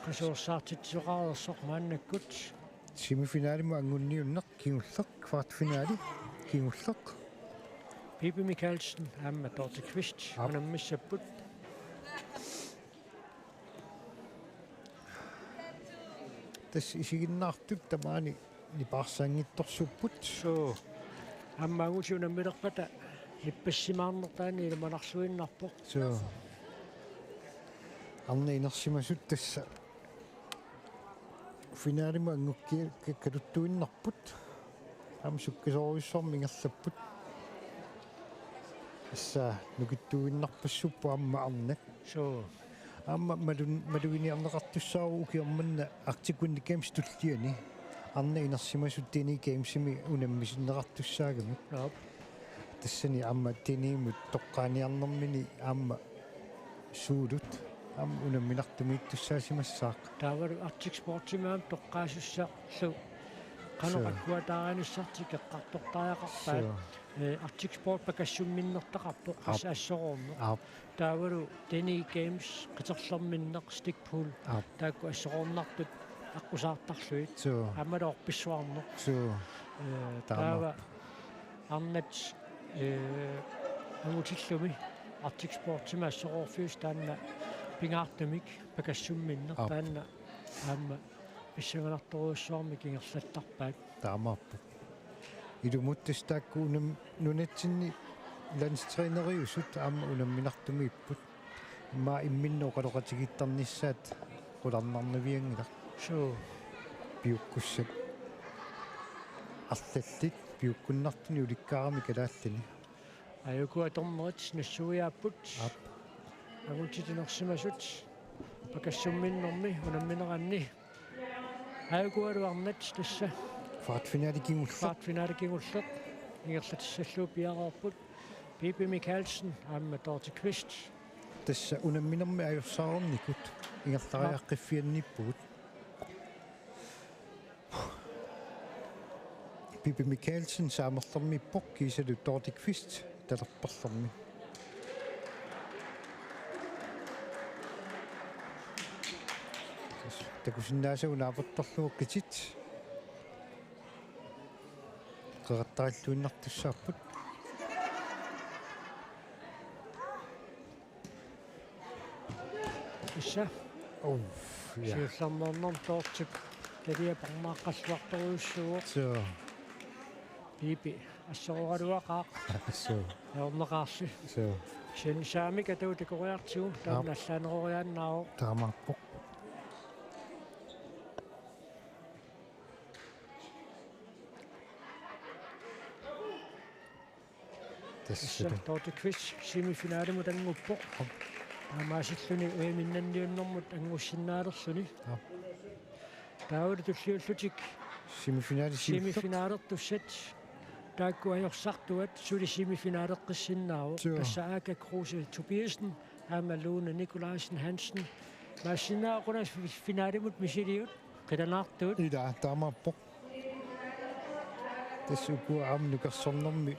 Qasuersaartitsisoqareersoq maannakkut. Semifinalimut angunniunneq kingulleq, kvartfinali kingulleq. Pipi Michaelsen aamma Dorte Kvist. Aap. Unammissapput. Tassa isiginnaartut tamaani nipaarsaanngitsorsuupput. Suu. Aamma angutit unammilerpata nippassimaarneq taanna ilimanarluinnarpoq. Suu. Arnat inersimasut tassa finalimut angukki-, ka-, kaluttuinnarput. Aamma sukkasoorujussuarmik ingerlapput. Tassa nukittuinnarpassuupput aamma arnat. Suu. Aamma malun-, maluginiarneqartussaavoq ukioq manna Arctic Winter Games tulliani. Arnat inersimasut Dene Gamesimi unammisinneqartussaagamik. Aap. Tassani aamma Denemut toqqaaniarnermini aamma suulut aamma unamminartumiittussaasimassaaq. Taavalu Arctic Sportsimi aamma toqqaasussarlu qanoq. Suu. Akkuataarinissaat eqqartortariaqarpaat. Suu. Ee, Arctic Sport pakassuminnertaqarpoq. Aap. Qassit assoroorneq. Aap. Taavalu Dene Games qiterlerminneq, stick pull. Aap. Taakku assoroornartut aqqusaartarlugit. Suu. Aammalu orpissuarneq. Suu. Ee, taama. Taava arnat, ee, angutillumi Arctic Sportsimi assoroorfiusoq taanna pingaartumik pakassuminneq. Aap. Taanna aamma pissanganartorujussuarmik ingerlattarpaat. Taamaappoq. Ilumut tassa taakku unam-, nunatsinni landstræneriusut aamma unamminartumiipput. Immaqa imminnut oqaloqatigiittarnissaat qularnarnavianngilaq. Suu. Piukkussat arlallit piukkunnartunik ulikkaarami kalaallini. Ajuku atornerit nassuiaapput. Aap. Angutit inersimasut pakassumminnermi unammineranni. Ajukualu arnat tassa. Kvartfinali kingulleq. Kvartfinali kingulleq. Ingerlatissallugu piareerput. Pipi Michaelsen aamma Dorte Kvist. Tassa unamminermi ajorsaareernikut ingerlariaqqiffianniippugut. Pipi Michaelsen saamerlermiippoq kiisalu Dorte Kvist talerperlermi. Takusinnaasagut naapertorlugu qitit. Qeqattarilluinnartussaapput. Tassa. Uff, ja. Siullermeernermi Dortep talia parmaaqqalluartorujussuuvoq. Suu. Pipi assorooraluaqaaq. Suu. Ajornaqaarli. Suu. Kisianni saamik atagu takoriartigu. Aap. Taanna allaaneroriaannaavoq. Taamaappoq. Tassa. Tassa Dorte Kvist semifinalimut annguppoq. Aap. Taamaasilluni E M-innanniunnermut anngussinnaalerluni. Aap. Taavalu tulliullutik Semifinali siulleq. Semifinalertussat taakku ajorsartuat suli semifinaleqqissinnaavoq. Suu. Tassa Aaka Kruse Tobiassen aamma Lone Nikolajsen Hansen. Maassinnaavoq una finalimut misiliut qilanaartuut. Ila taamaappoq. Tassa ukua aamma nukersornermi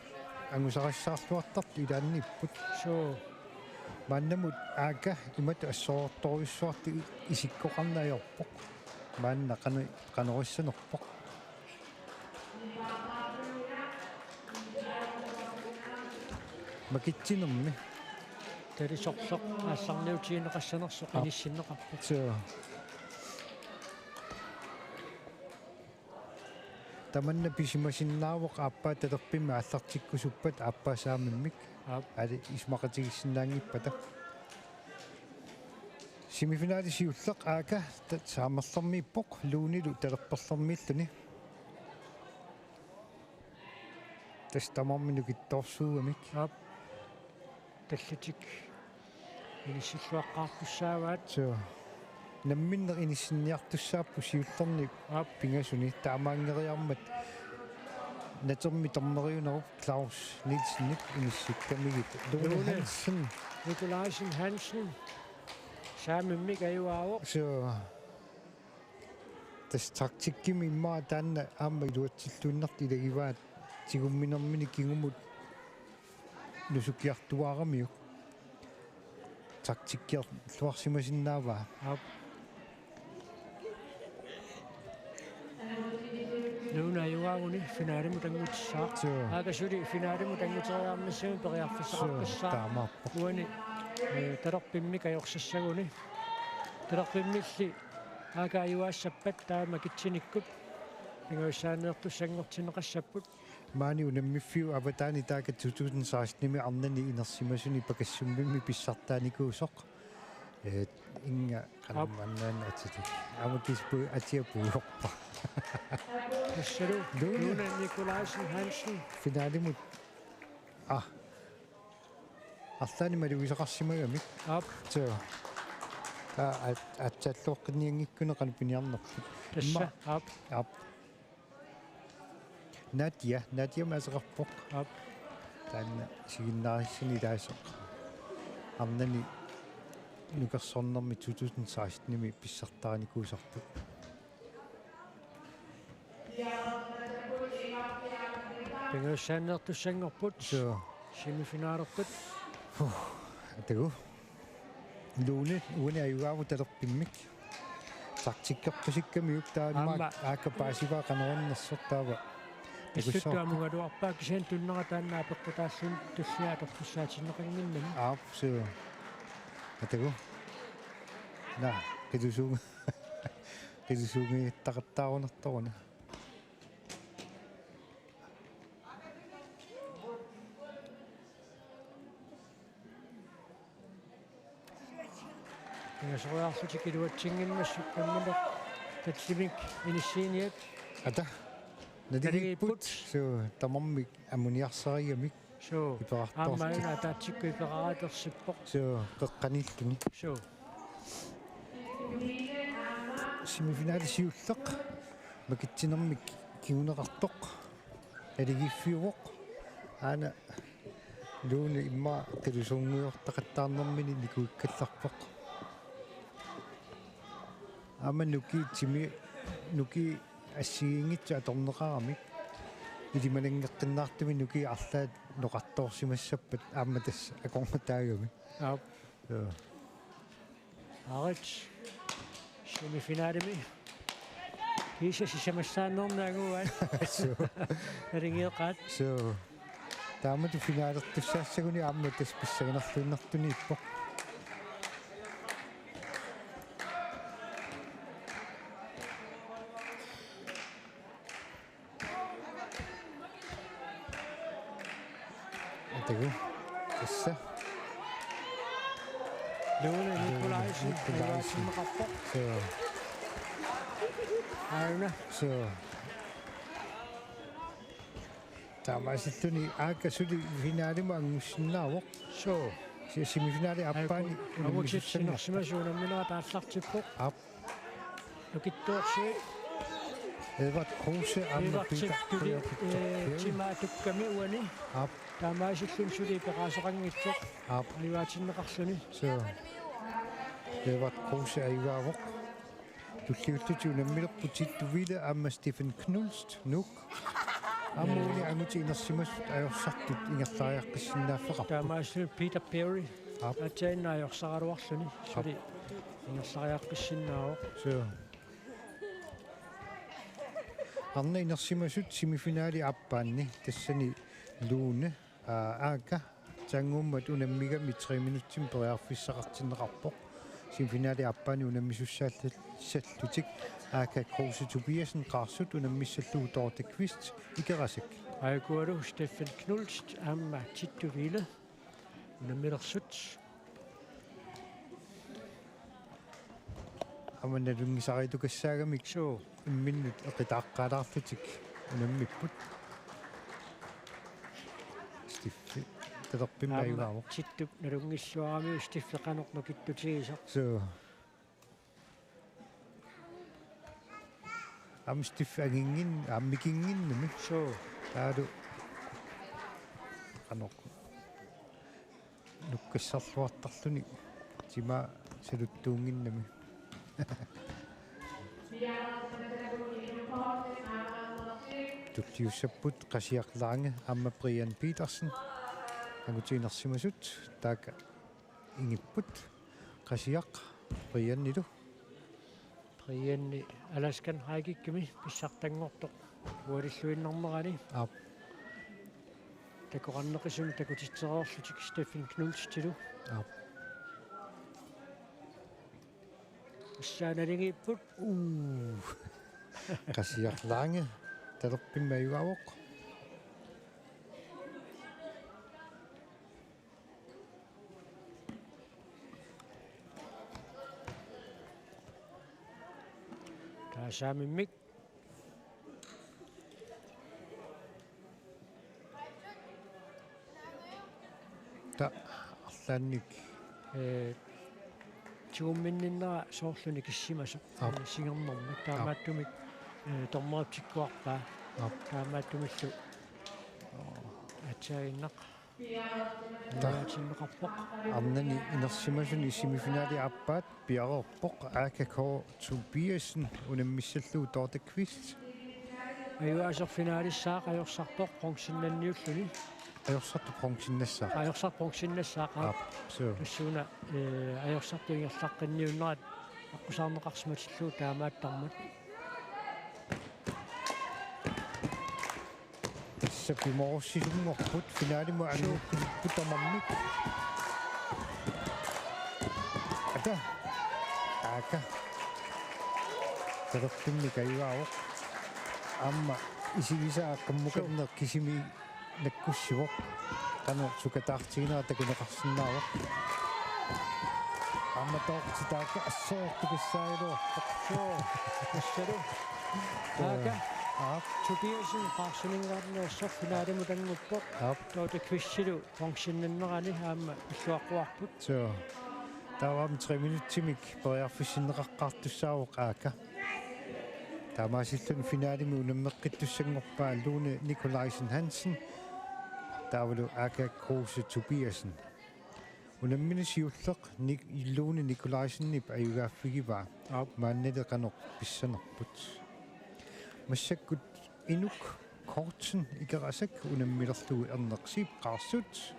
angusarissaarluartartut ilaanniipput. Suu. Maannamut Aaka imatut assorortorujussuartut isikkoqarneq ajorpoq. Maanna qano-, qanorissanerpoq. Makitsinermi. Talisorleq aallarniutigineqassanersoq. Aap. Inissinneqarpoq. Suu. Tamanna pisimasinnaavoq aappaa talerpimmik aallartikkusuppat aappaa saamimmik. Aap. Ali isumaqatigiissinnaanngippata. Semifinali siulleq Aaka ta-, saamerlermiippoq Lunelu talerperlermiilluni. Tassa tamarmik nukittoorsuugamik. Aap. Tallitik inissilluaqqaartussaavaat. Suu. Namminneq inissinniartussaapput siullerni. Aap. Pingasuni taamaanngeriarmat natermi dommeriunerup Claus Nielsenip inissikkamigit. Lone Lone Hansen. Nikolajsen Hansen. Saamimmik ajugaavoq. Suu. Tassa taktikkimi immaqa taanna aamma iluatsilluinnartoq ilagivaat tigumminermini kingumut nusukkiartuaaramiuk. Taktikkiarluarsimasinnaavaa. Aap. Lone ajugaaguni finalimut anngutissaaq. Suu. Aaka suli finalimut annguteriarnissamut periarfissaqarpassaaq. Suu, taamaappoq. Uani, eh, talerpimmik ajorsassaguni. Talerpimmilli Aaka ajugaassappat taava makitsinikkut pingajussaanneertussanngortinneqassapput. Maani unammiffiup avataani taakku to tusind seksten-imi arnani inersimasuni pakassummimmi pissartaanikuusoq. Eh, inga. Aap. Qanormaannaanna atilik. Aamma kispu atia puuorpa. Tassalu. Lone. Lone Nikolajsen Hansen. Finalimut. Ah. Arlaannik malugisaqarsimagamik. Aap. Suu. Aa, at-, atsaalluaqqinnianngikkuni qanoq piniarnerput. Tassa. Imma-, aap. Aap. Nadia, Nadia maaseqarpoq. Aap. Taanna siginnaarissani ilaasoq. Arnani nukersornermi to tusind seksten-imi pissartarinikuusarput. Pingajussaanneertussanngorput. Suu. Semifinalertut. Huh, atagu. Lone uani ajugaavoq talerpimmik. Taktikkerpasikkamiuk taanna. Aamma. Aaka paasivaa qanoq innersoq taava. Pissuttu takussavarput. Amugaluarpaa kisianni tunnera taanna apeqqutaalluni tullia atortussaatinneqannginnami. Aap, suu. Atagu. Naa, qisusuunga. Qisusuungittaqattaarunartoruna. Pingasoriarlutik iluatsinnginnassuk nammineq tallimik inissiiniat. Ata. Naligiipput. Naligiipput. Suu, tamarmik ammoniarsarigamik. Suu. Iperartoortut. Aamma una ataatsikkut iperaratersippoq. Suu, qeqqaniilluni. Suu. Semifinali siulleq. Makitsinermik kinguneqartoq. Naligiiffiuvoq. Aana Lone immaqa qisusuunngujoortaqattaarnermini nikuikkallarpoq. Aamma nukii timi, nukii assigiinngitsut atorneqaramik. Ilimananngeqqinnaartumik nukii arlaat noqartoorsimassappat aamma tassa akornutaagami. Aap. Joo. Aarit semifinalimi. Kiisa sisamassaannernaanguaat. Suu. Naligeeqaat. Suu. Taamatut finalertussaassaguni aamma tassa pissanganarluinnartuniippoq. Atagu. Tassa. Lone Nikolajsen. Nikolajsen. Ajuaatinneqarpoq. Suu. Aana. Suu. Taamaasilluni Aaka suli finalimut angussinnaavoq. Suu. Si-, semifinali aappaani. Aappaani unammisussanngorpoq. Unammisussanngorpoq. Unamminerat aallartippoq. Aap. Nukittoorsi. Edward Kruse aamma Peter Tittuli, Peter, eh, Peter. Timaatukkami uani. Aap. Taamaasilluni suli peqaasoqanngitsoq. Aap. Ajugaatinneqarluni. Suu. Edward Kruse ajugaavoq. Tulliullutik unammilerput Tittu Wille aamma Stephen Knudsen, Nuuk. Aamma uani angutit inersimasut ajorsartut ingerlariaqqissinnaaffeqarput. Taamaasilluni Peter Perry. Aap. Aatsaannguaq ajorsaraluarluni. Suli ingerlariaqqissinnaavoq. Suu. Arnat inersimasut semifinali aappaanni tassani Lone, aa, Aaka, taannguummat unammigami tre minutsimik periarfissaqartinneqarpoq. Semifinali aappaanni unammisussaassallutik Aaka Kruse Tobiassen, Qaarsut, unammissallugu Dorte Kvist, Ikerasak. Ajukualu Stephen Knudsen aamma Tittu Wille unammilersut. Aamma nalunngisariutukassaagamik. Suu. Imminnut eqitaaqqaalaarlutik unammipput. Steffi talerpimmik aamma ajugaavoq. Tittup nalunngilluaramiuk Steffi qanoq nukittutigisoq. Suu. Aamma Steffi anginngin-, aamma mikinnginnami. Suu. Taavalu qanoq nukkassarluartarluni timaa saluttuunnginnami. Tulliussapput Qasiaq Lange aamma Brian Petersen. Angutit inersimasut taakku ingipput. Qasiaq Brianilu. Briani Alaskan High Kickimi pissartanngortoq ualilluinnarnerani. Aap. Takoqarneqisumik takutitsereerlutik Stephen Knudsenilu. Aap. Assaanaligiipput. Uu. Qasiaq Lange talerpimmik ajugaavoq. Taasaammik. Taava arlaannik. Ee, tigumminninnera soorlu nikissimasoq. Aap. Ee, singernermik. Aap. Taamaattumik, ee, dommerip tikkuarpaa. Aap. Taamaattumillu. Atsaaginnaq. Taava. Aatsinneqarpoq. Arnani inersimasuni semifinali aappaat piareerpoq Aaka K. Tobiassen unammissallugu Dorte Kvist. Ajugaaserfinaalissaaq ajorsartoq bronzennanniulluni. Ajorsartoq bronzennassaaq. Ajorsartoq bronzennassaaq. Aap, suu. Tassuuna, ee, ajorsartut ingerlaqqinniunnerat aqqusaarneqarsimatillugu taamaattarmat. Tassa pimoorussisunngorput finalimut angukkunipput tamarmik. Aaka. Aaka. Talerpimmik ajugaavoq. Aamma isigisaa qimmukanneq kisimi nakkussivoq. Qanoq sukataartiginera takuneqarsinnaavoq. Aamma Dorte taakku assortukassaagiluarpoq. Suu, tassalu. Aaka. Aap. Tobiassen Qaarsuninngaanneersoq finalimut annguppoq. Aap. Dorte Kvistilu bronzennannerani aamma illuaqquarput. Suu. Taava aamma tre minutsimik periarfissinneqaqqaartussaavoq Aaka. Taamaasilluni finalimi unammeqqittussanngorpaa Lone Nikolajsen Hansen. Taavalu Aaka Kruse Tobiassen. Unammineq siulleq Nik-, Lone Nikolajsenip ajugaaffigivaa. Aap. Maannali qanoq pissanerput. Massakkut Inuk Kortsen Ikerasak unammilerlugu Erneq Zeeb Qaarsut.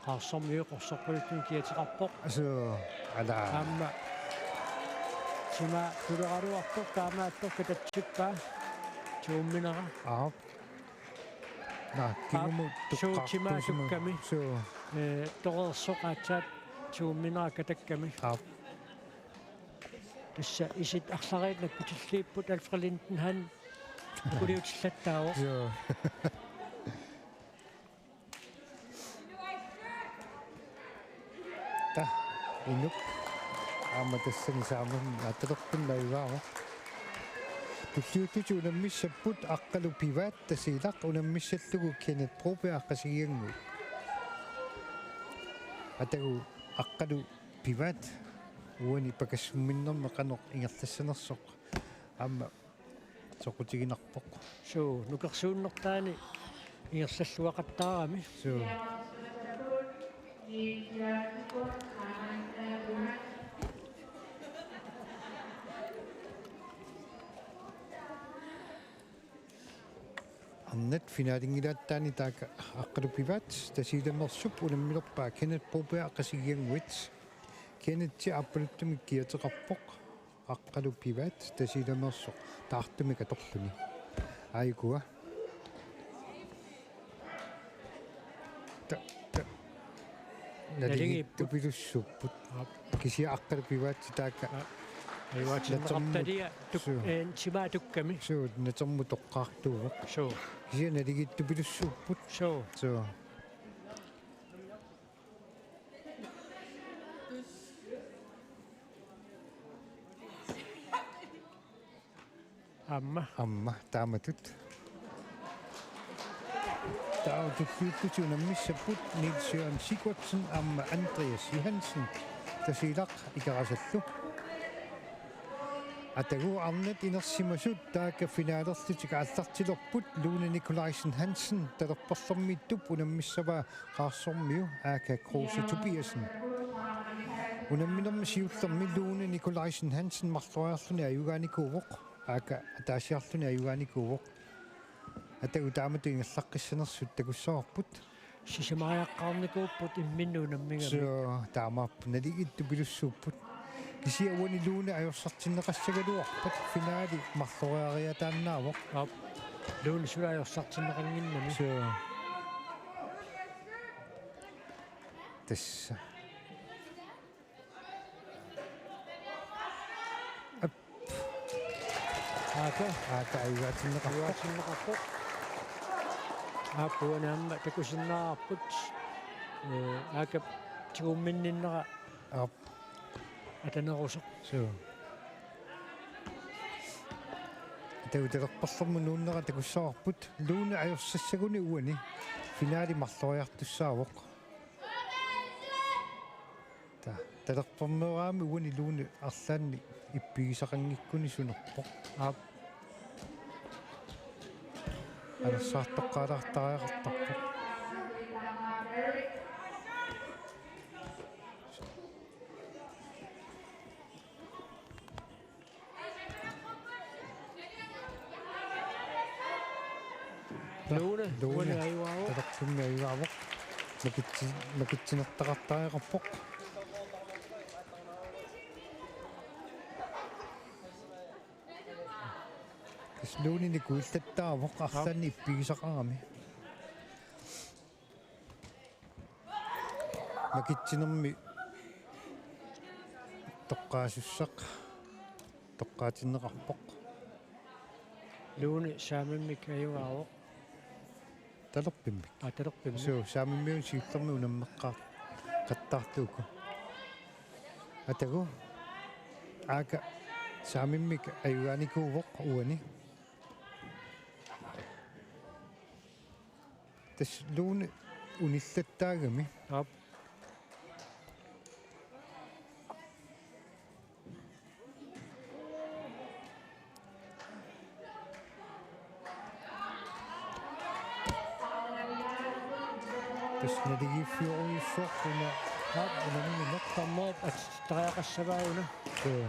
Qaarsormiut qorsorpaluttut kiateqarpoq. Suu, ala. Aamma. Timaa tuleraluarpoq taamaattoq katatsippaa. Tigumminera. Aap. Naa, kingumut. Aap, suu, tuqqaartuusima. Timaatukkami. Suu. Ee, toreersoq aatsaat tigumminera katakkami. Aap. Tassa isit arlariit nakkutilliipput Alfred Lindenhann ukuliutillattaavoq. Joo. Taava Inuk aamma tassani saamimmi attalerpinnajugaavoq. Tulliullutik unammissapput Aqqalu Pivaat Tasiilaq unammissallugu Kenneth Broberg Qasigiannguit. Atagu Aqqalu Pivaat uani pakassumminnermi qanoq ingerlassanersoq. Aamma soqutiginarpoq. Suu, nukersuunnertaani ingerlalluaqattaarami. Suu. Arnat finalinngilaat taanna taakka Aqqalu Pivaat Tasiilameersup unamminerpaa Kenneth Broberg Qasigiannguit. Kenneth aappaluttumik kiateqarpoq. Aqqalu Pivaat Tasiilameersoq taartumik atorluni. Aajukua. Ta-, ta-, naligiipput. Naligiittupilussuupput. Aap. Kisianni Aqqalu Pivaat taakka. Aap. Ajuaatinneqartaliaq tuk-, suu, eh, timaa tukkami. Suu, natermut toqqaartuuvoq. Suu. Kisianni naligiittupilussuupput. Suu. Suu. Aamma. Aamma, taamatut. Taava tulliuttut unammissapput Niels Jørgen Sigurdsen aamma Andreas Johansen. Tasiilaq Ikerasallu. Atagu arnat inersimasut taakka finalerlutik aallartilerput Lone Nikolajsen Hansen talerperlermiittup unammissavaa Qaarsormiu Aaka Kruse Tobiassen. Unamminermi siullermi Lone Nikolajsen Hansen marloriarluni ajugaanikuuvoq. Aaka ataasiarluni ajugaanikuuvoq. Atagu taamatut ingerlaqqissanersut takussavarput. Sisamariaqqaarnikuupput imminnut unammigami. Suu, taamaappoq naligiittupilussuupput. Kisianni uani Lone ajorsartinneqassagaluarpat finali marloriariataannaavoq. Aap. Lone suli ajorsartinneqannginnami. Suu. Tassa. Aap. Aaka. Aaka ajugaatinneqarpoq. Ajugaatinneqarpoq. Aap, uani aamma takusinnaavarput. Eh, Aakap tigumminninnera. Aap. Atanerusoq. Suu. Atagu talerperlermut nuunnera takussavarput. Lone ajorsassaguni uani finali marloriartussaavoq. Ta-, talerpermeeraami uani Lone arlaannik ippigisaqanngikkuni sunerpoq. Aap. Anersaartoqqaalaartariaqartarpoq. Lone, Lone. Lone ajugaavoq. Talerpimmi ajugaavoq. Makitsi-, makitsinertaqartariaqarpoq. Tassa Lone nikuillattaavoq arlaannik ippigisaqarami. Makitsinermi toqqaasussaq toqqaatinneqarpoq. Lone saamimmik ajugaavoq. Talerpimmik. Aa, talerpimmik. Suu, saamimmiunut siullermik unammeqqaartartuuvoq. Atagu. Aaka saamimmik ajugaanikuuvoq uani. Tassa Lone unillattaagami. Aap. Tassa naligiiffiorujussuaq una. Aap, unammineq. Taamaappoq atittariaqassavaa una. Suu.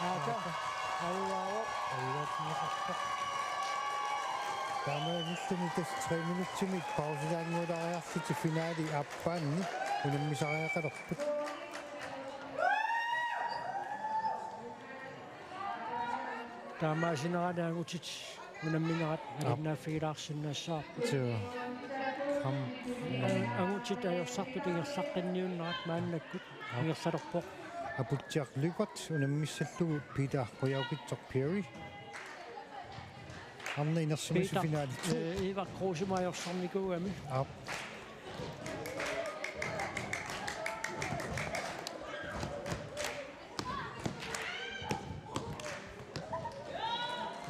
Aaka. Ajugaavoq. Ajugaanneqarpoq. Taamaalilluni tassa tre minutsimik pausilaannguulaariarlutik finali aappaanni unammisariaqalerput. Taamaasineranik angutit unamminerat. Aap. Nalinnaaffigilaarsinnaassavarput. Suu. Kam. Angutit ajorsartut ingerlaqqinniunnerat maannakkut. Aap. Ingerlalerpoq. Aputsiaq Lyberth unammissallugu Peter Qujaukitsoq Perry. Arnat inersimasut Peter, finali to. Eh, Ivar Krusemut ajorsarnikuugami. Aap.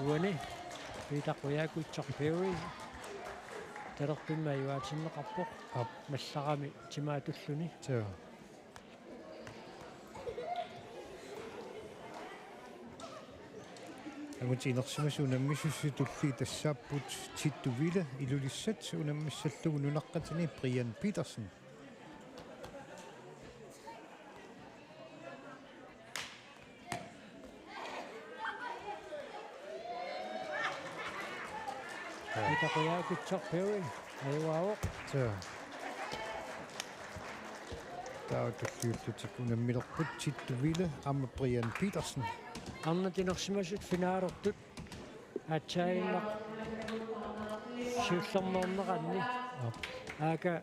Uani Peter Qujaukitsoq Perry talerpimmik ajugaatinneqarpoq. Aap. Nallarami timaatulluni. Suu. Uagut inersimasut unammisussat tulliit tassaapput Tittu Wille Ilulissat unammissallugu nunaqqatini Brian Petersen. Mitaqiaakitsoq Perry ajugaavoq. Suu. Taava tulliullutik unammilerput Tittu Wille aamma Brian Petersen. Arnat inersimasut finaalertut. Aatsaannaq siullermeerneranni. Aap. Aaka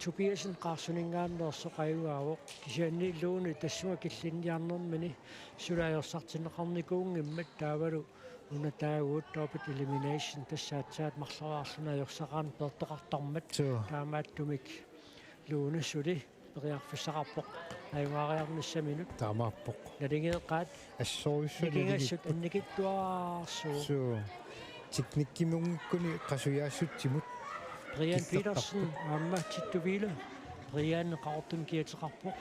Tobiassen Qaarsuninngaanneersoq ajugaavoq. Kisianni Lone tassunga killinniarnermini suli ajorsartinneqarnikuunngimmat taavalu una taaguut double elimination tassa aatsaat marloriarluni ajorsaqarneq peertoqartarmat. Suu. Taamaattumik Lone suli periarfissaqarpoq ajugaariarnissaminut. Taamaappoq. Naligeeqqaat. Assorujussuaq nikingassut naligipput. Annikitsuararsuuvoq. Suu. Teknikkimunngikkuni qasujaassutsiminut. Brian killertarput. Petersen aamma Tittu Wille. Brian Qaqortumi kiateqarpoq.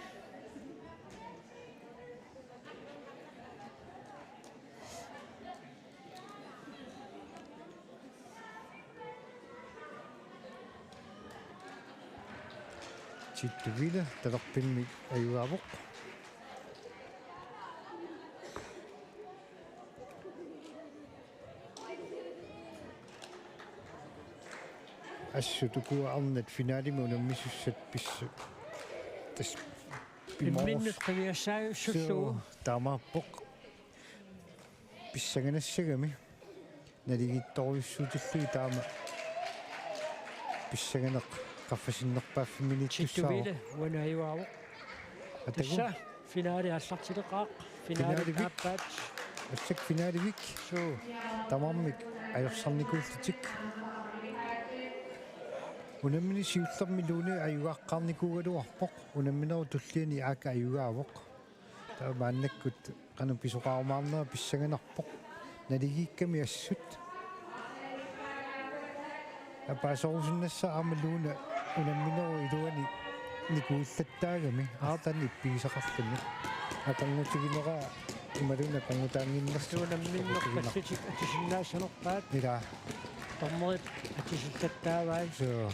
Tittu Wille talerpimmik ajugaavoq. Assut ukua arnat finalimi unammisussat pissut. Tassa pimoorus. Imminnut qiviassaajussullugu. Suu, taamaappoq. Pissanganassagami. Naligiittorujussuutillugit taama pissanganeq qaffasinnerpaaffimminiittussaavoq. Tittu Wille uani ajugaavoq. Atagu. Tassa finale aallartileqaaq. Finale. Finalivik. Aappaat. Massakkut finalivik. Suu. Tamarmik ajorsarnikuullutik. Unammineq siullermik Lone ajugaaqqaarnikuugaluarpoq. Unamminerup tulliani Aaka ajugaavoq. Taava maannakkut qanoq pisoqarumaarnera pissanganarpoq. Naligiikkami assut. Apaasorusunnassaaq aamma Lone unamminerup iluani nikuillattaagami. Aap. Arlaannik ippigisaqarluni. Akornutiginera imaluunniit akornutaannginnersoq. Unammineq akornutiginera. Qallutik atisinnaassanerpaat. Ilaa. Dommerit atisillattaavai. Suu.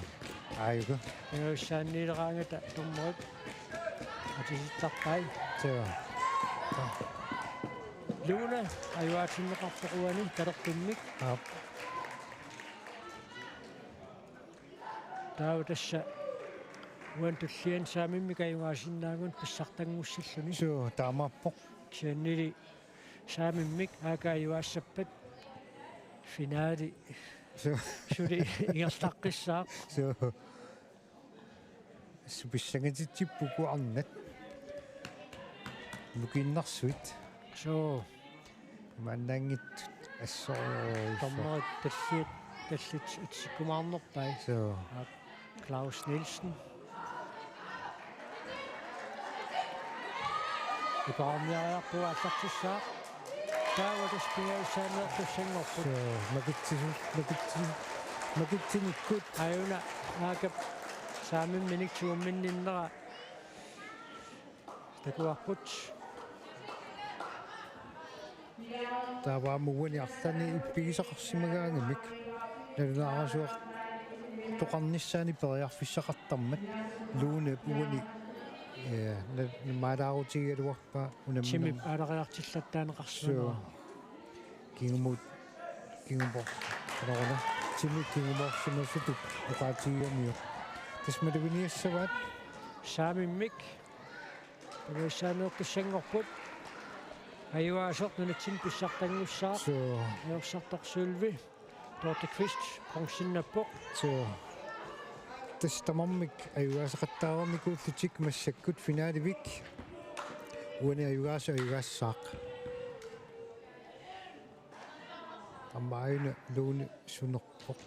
Aajuku. Ingerlassaanniileraangata dommerit atisittarpai. Suu. Lone ajugaatinneqarpoq uani talerpimmik. Aap. Taava tassa uani tulliani saamimmik ajugaasinnaagunarpoq pissartanngussilluni. Suu, taamaappoq. Kisiannili saamimmik Aaka ajugaassappat finale. Suu. Suli ingerlaqqissaaq. Suu. Assut pissangatitsipput uku arnat. Mukiinnarsuit. Suu. Maannaanngitsut assut. Dommerit talliat tallit atissikkumaarnerpai. Suu. Aap. Claus Nielsen. Iperarniariarput aallartissaaq. Taava tassa pingajussaaniittussanngorput. Suu, makitsisu-, makitsi-, makitsinikkut. Aajuna Aakap saamimminik tigumminninnera takuarput. Taava aamma uani arlaannik ippigisaqarsimagaangamik nalunaarsuartoqarnissaannik periarfissaqartarmat Lunep uani, eh, na-, maalaarutigigaluarpaa unamminermi. Timip aalariartillattaaneqarsimavaa. Suu. Kingumut, kingumut. Qanoruna. Timip kingumoorsimasutut oqaatigigamiuk. Tassa maluginiassavaat. Saamimmik. Pingajussaaniittussanngorput. Ajugaasoq nunatsinni pissartanngussaaq. Suu. Ajorsartoq sølvi. Dorte Kvist bronzinnappoq. Suu. Tassa tamarmik ajugaasaqattaarnikuullutik massakkut finalivik. Uani ajugaasoq ajugaassaaq. Aamma aajuna Lone sunerpoq.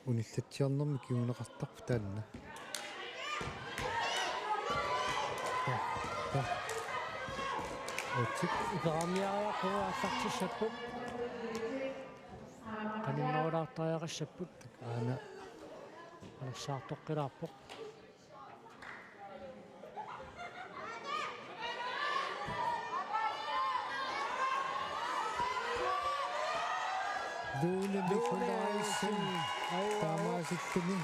Unillatsiarnermik kinguneqartarpoq taanna. Aa, aa. Uatsik. Iperarniariarput aallartissapput. Qaninnerulaartariaqassapput. Aana. Anersaartoqqilaarpoq. Lone Nikolajsen. Ajo. Taamaasittumi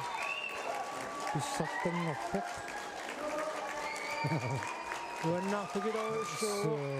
pissartanngorpoq. Nuannaarfigilerujussuuvoq. Suu.